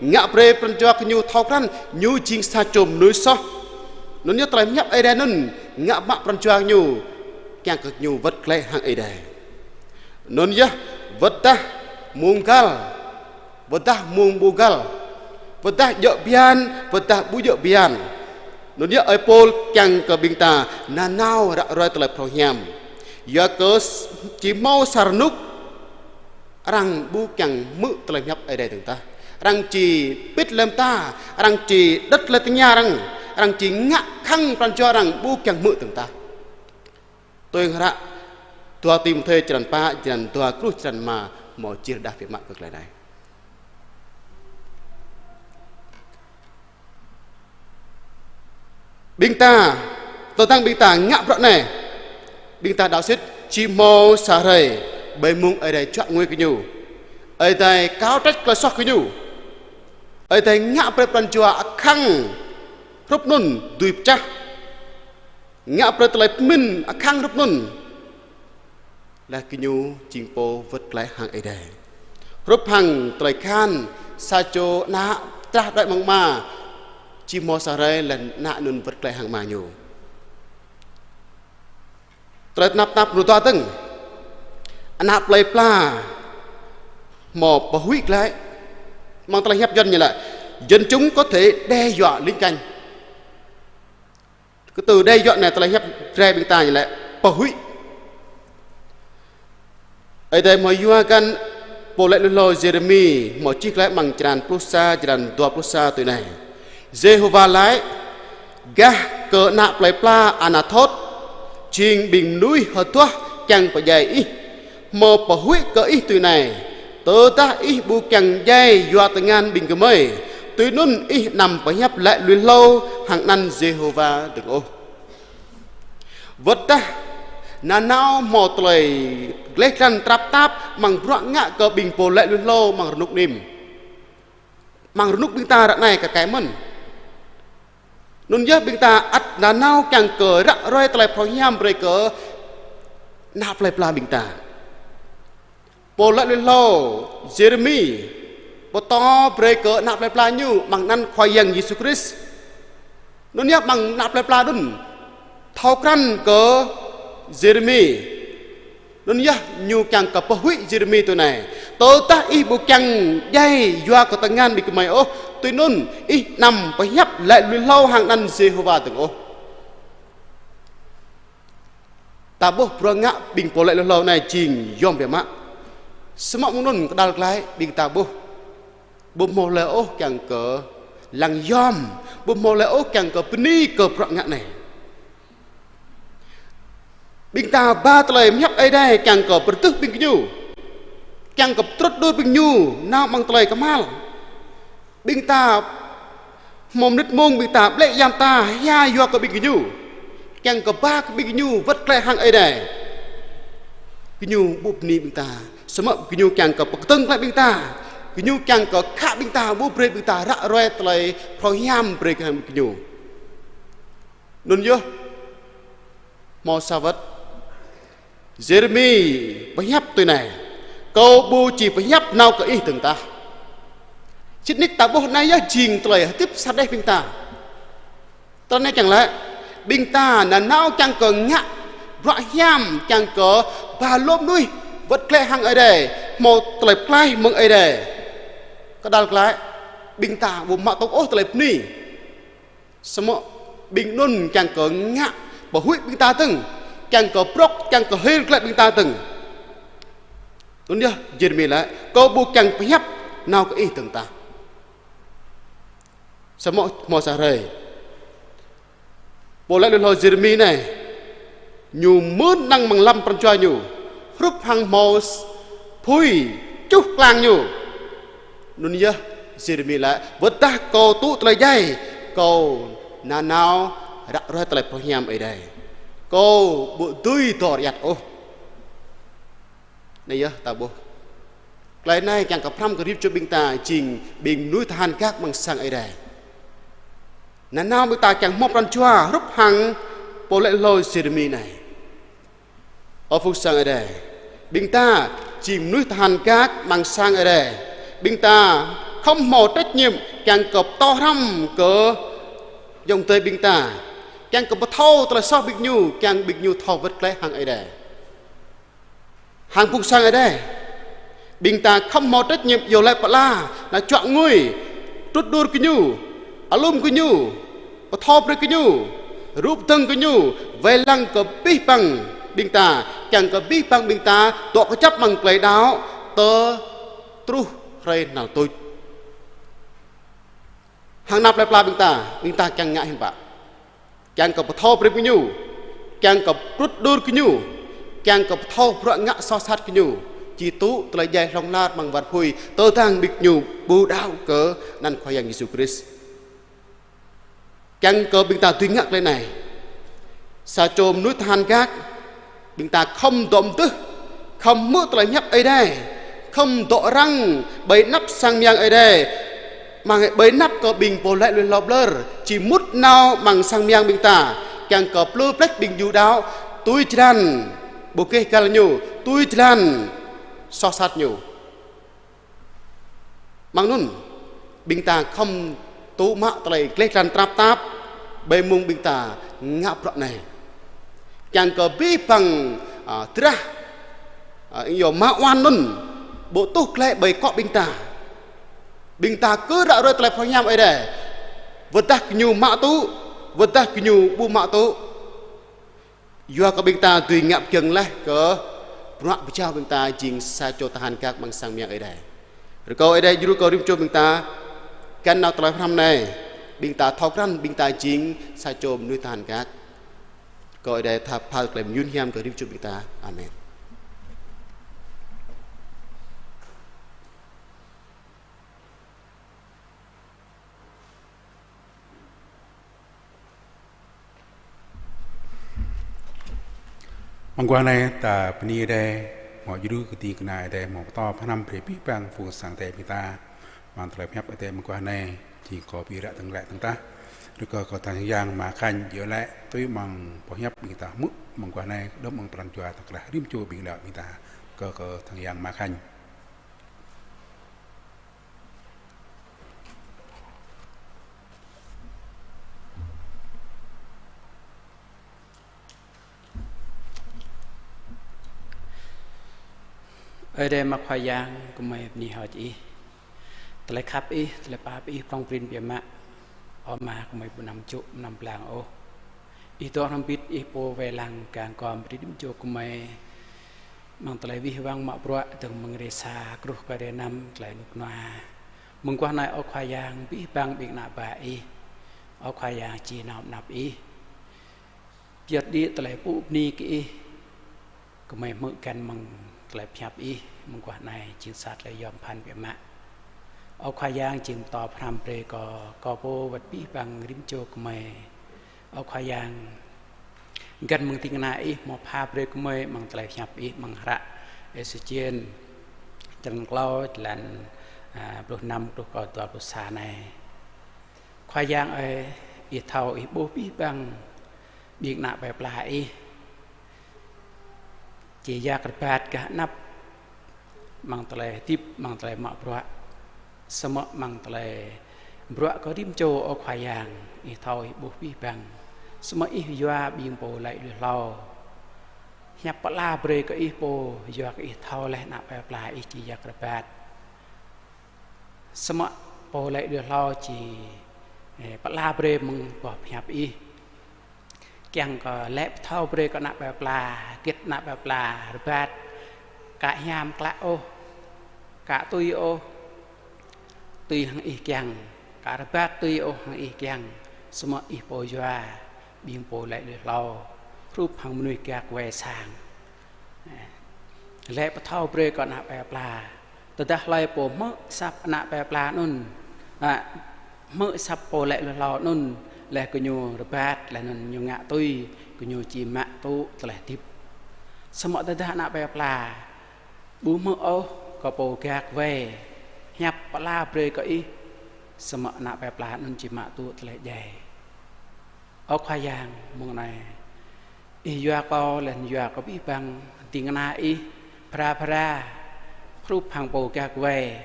ngă brơi pran jua gơñu thâo krăn ñu jing sa čô mơnuih soh. Anŭn yơh tơlơi pơhiăp Ơi Adai anŭn ngă mă pran jua gơñu, kiăng kơ gơñu wơ̆t glaĭ hăng Ơi Adai. Anŭn yơh, wơ̆t dah mông găl, wơ̆t dah mông ƀu găl, wơ̆t dah djơ̆ bơyan, wơ̆t dah ƀu djơ̆ bơyan. Anŭn yơh ơi Pôl kiăng kơ ƀing ta nanao ră ruai tơlơi phrâo hiam. Yua kơ s-, či hmâo sa rơnŭk arăng ƀu kiăng hmư̆ tơlơi pơhiăp Ơi Adai dơ̆ng tah. Arăng či pĭt lăm ta, arăng či đĕt lĕ tơña arăng, arăng či ngă khăng pran jua arăng ƀu kiăng hmư̆ dơ̆ng tah. Tui hăng hră dua Timôthê črăn pă, črăn dua truh črăn rơma hmâo čih rơđah biă mă kơ tơlơi anai. Ƀing ta, tơdang ƀing ta ngă bruă anai, ƀing ta đaŏ sĭt či hmâo sa hrơi ƀơi mông Ơi Adai čuă ngui gơñu. Ơi Adai kâo trĕč tơlơi soh gơñu. Ơi Adai ngă brơi pran jua akăng hrup anŭn dưi pơčah. Ngă brơi tơlơi pơmĭn akăng hrup anŭn. Laih gơñu jing pô wơ̆t glaĭ hăng Ơi Adai. Hrup hăng tơlơi khan sa čô ană trah đuaĭ mơ̆ng ama, či hmâo sa hrơi laih ană anŭn wơ̆t glaĭ hăng ama ñu. Tơlơi tơnap tap rơtuă dơ̆ng. Ană plơi pla hmâo pơhuĭ glaĭ. Amăng tơlơi hiăp Yuan ñu laĭ, dân chúng có thể đe dọa lính canh. Kơ từ đe dọa anai tơlơi hiăp Ơi Adai ƀing ta ñu laĭ pơhuĭ. Ơi Adai hmâo yua găn pô laĭ lui hlâo Yêrêmi hmâo čih glaĭ amăng črăn pluh sa, črăn dua pluh sa tui anai. Yêhôwa laĭ: Gah kơ ană plơi pla Anathôt, jing ƀing mơnuih hơduah kiăng pơdjai ih, hmâo pơhuĭ kơ ih tui anai: Tơdah ih ƀu kiăng djai yua tơngan ƀing gơmơi, tui anŭn ih anăm pơhiăp laĭ lui hlâo hăng anăn Yêhôwa dơ̆ng ôh. Wơ̆t dah nanao hmâo tơlơi gleh glan trap tap amăng bruă ngă kơ ƀing pô laĭ lui hlâo amăng rơnŭk anŭn. Amăng rơnŭk ƀing ta ră anai kar kaĭ mơ̆n. Anŭn yơh ƀing ta ăt nanao kiăng kơ ră ruai tơlơi phrâo hiam brơi kơ ană plơi pla ƀing ta. Pô laĭ lui hlâo Yêrêmi pơtô brơi kơ ană plơi pla ñu amăng anăn Khua Yang Yêsu Krist. Anŭn yơh amăng ană plơi pla anŭn thâo krăn kơ Yêrêmi. Anŭn yơh ñu kiăng kơ pơhuĭ Yêrêmi tui anai: Tơdah ih ƀu kiăng djai yua kơ tơngan ƀing gơmơi ôh, tui anŭn ih anăm pơhiăp laĭ lui hlâo hăng anăn Yêhôwa dơ̆ng ôh. Ta ƀuh bruă ngă ƀing pô laĭ lui hlâo anai jing yôm biă mă. Samơ̆ mơ̆ng anŭn kơđăl glaĭ ƀing ta ƀuh ƀu hmâo hlơi ôh kiăng kơ lăng yôm, ƀu hmâo hlơi ôh kiăng kơ bơni kơ bruă ngă anai. Ƀing ta ba tơlơi pơhiăp Ơi Adai kiăng kơ pơrơtuh ƀing gơñu, kiăng kơ pơtrŭt đur ƀing gơñu nao amăng tơlơi kơhma̱l. Ƀing ta hmâo mơnit mông ƀing ta ƀlĕ yam ta hia yua kơ ƀing gơñu, kiăng kơ ba kơ ƀing gơñu wơ̆t glaĭ hăng Ơi Adai. Gơñu ƀu bơni ƀing ta, samơ̆ gơñu kiăng kơ pơkơdơ̆ng glaĭ ƀing ta, gơñu kiăng kơ khă ƀing ta, ƀu brơi ƀing ta ră ruai tơlơi phrâo hiam brơi kơ hăng ƀing gơñu. Anŭn yơh, hmâo sa wơ̆t Yêrêmi pơhiăp tui anai: Kâo ƀu či pơhiăp nao kơ ih dơ̆ng tah. Sĭt nik ta ƀuh anai yơh jing tơlơi hơdip sa đeh ƀing ta. Tơlơi anai kiăng laĭ, ƀing ta nanao kiăng kơ ngă bruă hiam, kiăng kơ ba lŏm mơnuih wơ̆t glaĭ hăng Ơi Adai, hmâo tơlơi pơklaih mơ̆ng Ơi Adai. Kơđăl glaĭ, ƀing ta ƀu mă tŭ ôh tơlơi bơni. Samơ̆ ƀing anŭn kiăng kơ ngă pơhuĭ ƀing ta dơ̆ng, kiăng kơ brŏk, kiăng kơ hil glaĭ ƀing ta dơ̆ng. Anŭn yơh Yêrêmi laĭ: Kâo ƀu kiăng pơhiăp nao kơ ih dơ̆ng tah. Samơ̆ hmâo sa hrơi, pô laĭ lui hlâo Yêrêmi anai, ñu mơ̆n năng amăng lăm pran jua ñu, hrup hăng hmâo s-, apui čuh klang ñu. Anŭn yơh Yêrêmi laĭ: Wơ̆t dah kâo tŭ tơlơi djai, kâo nanao ră ruai tơlơi pơhiam Ơi Adai. Kâo ƀu dưi dŏ rơiăt ôh. Anai yơh ta ƀuh. Tơlơi anai kiăng kơ pơhrăm kơ rĭm čô ƀing ta jing ƀing mơnuih tơhan gak amăng sang Ơi Adai. Nanao ƀing ta kiăng hmâo pran jua hrup hăng pô laĭ lui hlâo Yêrêmi anai. Ơ phung sang Ơi Adai, ƀing ta jing mơnuih tơhan gak amăng sang Ơi Adai. Ƀing ta khŏm hmâo trách nhiệm kiăng kơ pơtô hrăm kơ ayŏng adơi ƀing ta, kiăng kơ pơthâo tơlơi soh ƀing ñu, kiăng ƀing ñu thâo wơ̆t glaĭ hăng Ơi Adai. Hăng phung sang Ơi Adai, ƀing ta khŏm hmâo trách nhiệm iâu laĭ pơala, nao čuă ngui, trŭt đur kơ ñu, alum kơ ñu, pơthâo brơi kơ ñu, rup dơ̆ng kơ ñu, wai lăng kơ abih bang ƀing ta, kiăng kơ abih bang ƀing ta dŏ kơjăp amăng tơlơi đaŏ tơ truh hrơi hnal tuč. Hăng nao plơi pla ƀing ta, ƀing ta kiăng ngă hiư̆m pă? Kiăng kơ pơthâo brơi kơ ñu, kiăng kơ trŭt đur kơ ñu, kiăng kơ pơthâo bruă ngă soh sat kơ ñu, či tŭ tơlơi djai hlŏng lar amăng war apui, tơdang ƀing ñu ƀu đaŏ kơ anăn Khua Yang Yêsu Krist. Kiăng kơ ƀing ta dưi ngă tơlơi anai. Sa čô mơnuih tơhan gak, ƀing ta khŏm dŏ mơdưh, khŏm hmư̆ tơlơi pơhiăp Ơi Adai, khŏm dŏ răng ƀơi anăp sang mơyang Ơi Adai, amăng ƀơi anăp kơ ƀing pô laĭ lui hlâo ƀlơr, či mŭt nao amăng sang mơyang ƀing ta, kiăng kơ plư plĕč ƀing yu đaŏ, tui jơlan ƀu gêh găl ñu, tui jơlan soh sat ñu. Mơ̆ng anŭn, ƀing ta khŏm tŭ mă tơlơi gleh glan tơnap tap, ƀơi mông ƀing ta ngă bruă anai. Kiăng kơ abih bang, a, drah, a, ing yua mă uan anŭn, ƀu tuh glaĭ ƀơi akŏ ƀing ta. Ƀing ta kơ ră ruai tơlơi pơhiam Ơi Adai. Wơ̆t dah gơñu mă tŭ, wơ̆t dah gơñu ƀu mă tŭ. Yua kơ ƀing ta dưi ngă pơgiŏng laih kơ bruă pơjao ƀing ta jing sa čô tơhan gak amăng sang mơyang Ơi Adai. Rơkâo Ơi Adai djru kơ rĭm čô ƀing ta, găn nao tơlơi pơhrăm anai, ƀing ta thâo krăn ƀing ta jing sa čô mơnuih tơhan gak. Rơkâo Ơi Adai tha phal tơlơi mơyun hiam kơ rĭm čô ƀing ta. Amen. Mơguah anai ta bơni Ơi Adai, hmâo djru kơ ding kơna Ơi Adai, hmâo pơtô pơhrăm brơi abih bang phung sang Ơi Adai ƀing ta. Amăng tơlơi pơhiăp Ơi Adai mơguah anai, jing kâo ƀu ră tơ̆ng lĕ tơ̆ng tah. Rơkâo kơ Khua Yang Ama Khanh iâu laĭ tui amăng pơhiăp ƀing ta hmư̆ mơguah anai, đơ̆m amăng pran jua tơkrah rĭm čô ƀing đaŏ ƀing ta. Rơkâo kơ Khua Yang Ama Khanh. Ơi Adai mă Khua Yang, gơmơi bơni hơơč Ih. Tơlơi khăp Ih, tơlơi pap Ih prŏng prin biă mă. Ơ Ama, gơmơi ƀu năm čŭ, năm blang ôh. Ih dŏ hrŏm hơbĭt, Ih pô wai lăng kiăng kơ brơi rĭm čô gơmơi amăng tơlơi wih wăng mă bruă dơ̆ng mơ̆ng hrơi sa truh kơ hrơi năm tơlơi rơnŭk rơnua. Mơguah anai ơ Khua Yang, abih bang ƀing ană bă Ih, ơ Khua Yang či nao pơ anăp Ih. Pơyơr đĭ tơlơi pŭ bơni kơ Ih, gơmơi hmư̆ găn mơ̆ng tơlơi pơhiăp Ih, mơguah anai jing sa tơlơi yom pơphan biă mă. Ơ Khua Yang, jing pơtô pơhrăm brơi kơ kâo pô wơ̆t abih bang rĭm čô gơmơi. Ơ Khua Yang, găn mơ̆ng ding kơna Ih hmâo pha brơi kơ gơmơi amăng tơlơi pơhiăp Ih amăng hră Êphêsô črăn klâo, jơlan, a, pluh năm truh kơ dua pluh sa anai. Khua Yang ơi, Ih thâo, Ih ƀuh abih bang ƀing ană plơi pla Ih. Či yak rơbat gah anăp amăng tơlơi hơdip, amăng tơlơi mă bruă, samơ̆ amăng tơlơi bruă kơ rĭm čô, ơ Khua Yang, Ih thâo, Ih ƀuh abih bang. Samơ̆ Ih yua ƀing pô laĭ lui hlâo Hiăp pơala brơi kơ ih pô, yua kơ ih thâo laih ană plơi pla ih či jak rơbat. Samơ̆ pô laĭ lui hlâo či, ơ, pơala brơi mơ̆ng boh hiăp ih. Kiăng kơ laĭ pơthâo brơi kơ ană plơi pla, hơget ană plơi pla rơbat, ka hiam klă ôh, ka tui ôh, tui hăng ih kiăng, ka rơbat tui ôh hăng ih kiăng, samơ̆ ih pô yua, ƀing pô laĭ lui hlâo, hrup hăng mơnuih gak wai sang. Laĭ pơthâo brơi kơ ană plơi pla. Tơdah hlơi pô hmư̆ asăp ană plơi pla anŭn, a, hmư̆ asăp pô laĭ lui hlâo anŭn, laih gơñu rơbat, laih anŭn ñu ngă tui, gơñu či mă tŭ tơlơi hơdip. Samơ̆ tơdah ană plơi pla ƀu hmư̆ ôh kơ pô gak wai hiăp pơala brơi kơ ih, samơ̆ ană plơi pla anŭn či mă tŭ tơlơi djai. Ơ Khua Yang, mơ̆ng anai, ih yua kâo laih anŭn yua kơ abih bang ding kơna ih, phara phara, hrup hăng pô gak wai,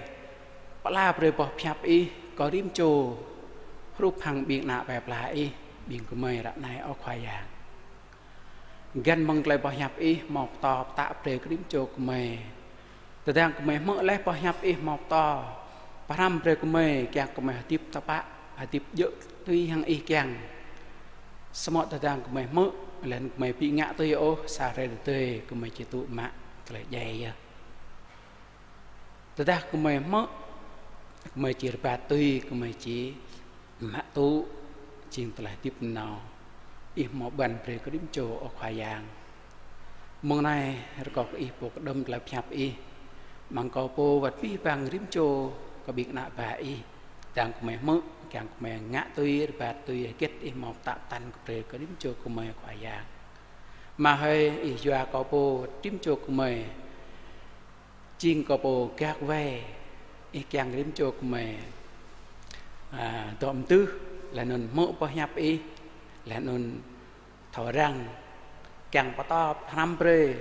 pơala brơi boh hiăp ih kơ rĭm čô, hrup hăng ƀing ană plơi pla ih, ƀing gơmơi ră anai, ơ Khua Yang. Găn mơ̆ng tơlơi boh hiăp ih hmâo pơtô pơtă brơi kơ rĭm čô gơmơi. Tơdang gơmơi hmư̆ laih boh hiăp ih hmâo pơtô, pơhrăm brơi gơmơi kiăng gơmơi hơdip tơpă, hơdip djơ̆ tui hăng ih kiăng. Samơ̆ tơdang gơmơi hmư̆, laih anŭn gơmơi ƀu ngă tui ôh, sa hrơi tơdơi gơmơi či tŭ mă tơlơi djai yơh. Tơdah gơmơi hmư̆, gơmơi či rơbat tui, gơmơi či mă tŭ jing tơlơi hơdip nanao ih hmâo ƀuăn brơi kơ rĭm čô, ơ Khua Yang. Mơ̆ng anai, rơkâo kơ ih pô kơđŏm tơlơi pơhiăp ih, mơ̆ng kâo pô wơ̆t abih bang rĭm čô kơ ƀing ană bă ih, tơdang gơmơi hmư̆, kiăng gơmơi ngă tui, rơbat tui, hơget ih hmâo pơtă pơtăn kơ brơi kơ rĭm čô gơmơi, Khua Yang. Mă hơi ih yua kâo pô rĭm čô gơmơi, jing kâo pô gak wai, ih kiăng rĭm čô gơmơi, a, dŏ mơdưh, laih anŭn hmư̆ boh hiăp ih, laih anŭn thâo răng, kiăng pơtô pơhrăm brơi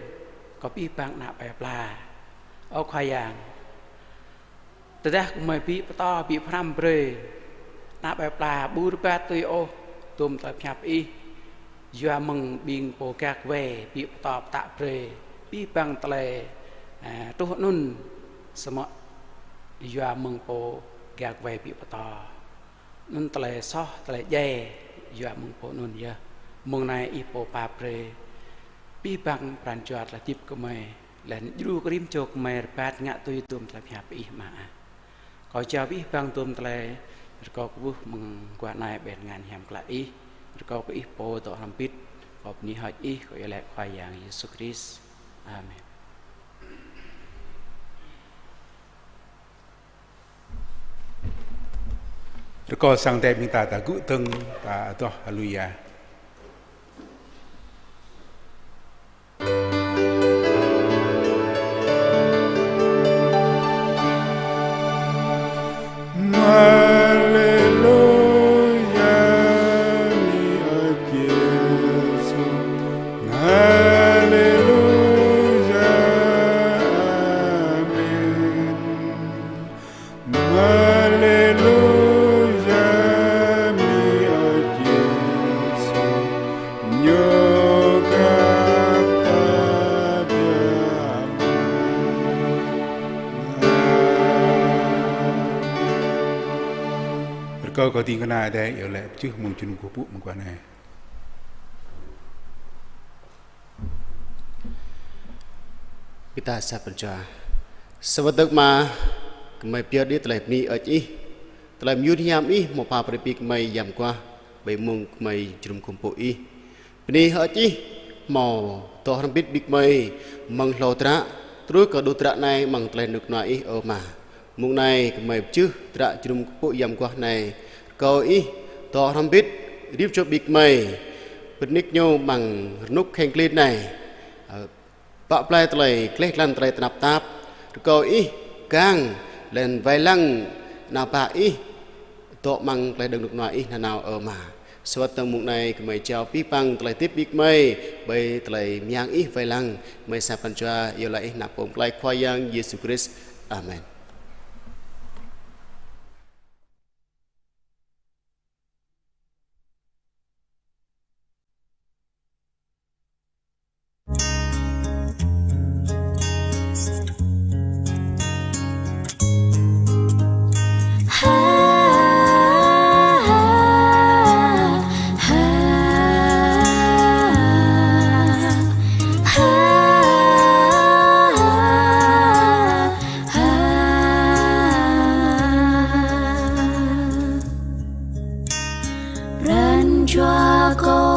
kơ abih bang ană plơi pla. Ơ Khua Yang, tơdah gơmơi ƀu pơtô ƀu pơhrăm brơi, ană plơi pla ƀu rơbat tui ôh, tŭm tơlơi pơhiăp ih, yua mơ̆ng ƀing pô gak wai ƀu pơtô pơtă brơi, abih bang tơlơi, a, truh anŭn, samơ̆ yua mơ̆ng pô gak wai ƀu pơtô. Anŭn tơlơi soh, tơlơi djai, yua mơ̆ng pô anŭn yơh. Mơ̆ng anai ih pô pap brơi abih bang pran jua tơlơi hơdip gơmơi, laih anŭn djru kơ rĭm čô gơmơi rơbat ngă tui tŭm tơlơi pơhiăp ih, Ama ah. Kâo jao abih bang tŭm tơlơi rơkâo kơkuh mơguah anai ƀơi ngăn hiam klă ih, rơkâo kơ ih pô dŏ hrŏm hơbĭt, kâo bơni hơơč ih, kâo iâu laĭ Khua Yang Yêsu Krist. Amen. Rơkâo sang Ơi Adai ƀing ta, ta gŭ dơ̆ng, ta adoh Haleluya. Haleluya, bơni Ơi Yêsu. Haleluya, amen. Haleluya, bơni Ơi Yêsu, ñu khăp ta biă mă. Rơkâo kơ ding kơna Ơi Adai iâu laĭ pơjưh mơ̆ng jơnum kơkuh pơpŭ mơguah anai. Ƀing ta sa pran jua. Sa wơ̆t dơ̆ng mơ̆, gơmơi pơyơr đĭ tơlơi bơni hơơč ih. Tơlơi mơyun hiam ih hmâo pap brơi ƀing gơmơi yam mơguah, ƀơi mông gơmơi jơnum kơkuh pơpŭ ih. Bơni hơơč ih hmâo dŏ hrŏm hơbĭt ƀing gơmơi mơ̆ng hlâo dră, truh kơ đŭt dră anai mơ̆ng tơlơi rơnŭk rơnua ih, ơ Ama. Mông anai gơmơi pơjưh dră jơnum kơkuh pơpŭ yam mơguah anai. Rơkâo ih dŏ hrŏm hơbĭt rĭm čô ƀing gơmơi. Pơnik ñu mơ̆ng rơnŭk kheng klin anai. Ơ, pap brơi tơlơi gleh glan, tơlơi tơnap tap. Rơkâo ih gang laih anŭn wai lăng ană bă ih dŏ mơ̆ng tơlơi rơnŭk rơnua ih nanao, ơ Ama. Sa wơ̆t dơ̆ng mông anai gơmơi jao abih bang tơlơi hơdip ƀing gơmơi ƀơi tơlơi mơyang ih wai lăng. Gơmơi sa pran jua iâu laĭ ih ană pô pơklaih Khua Yang Yêsu Krist. Amen. Pran jua kâo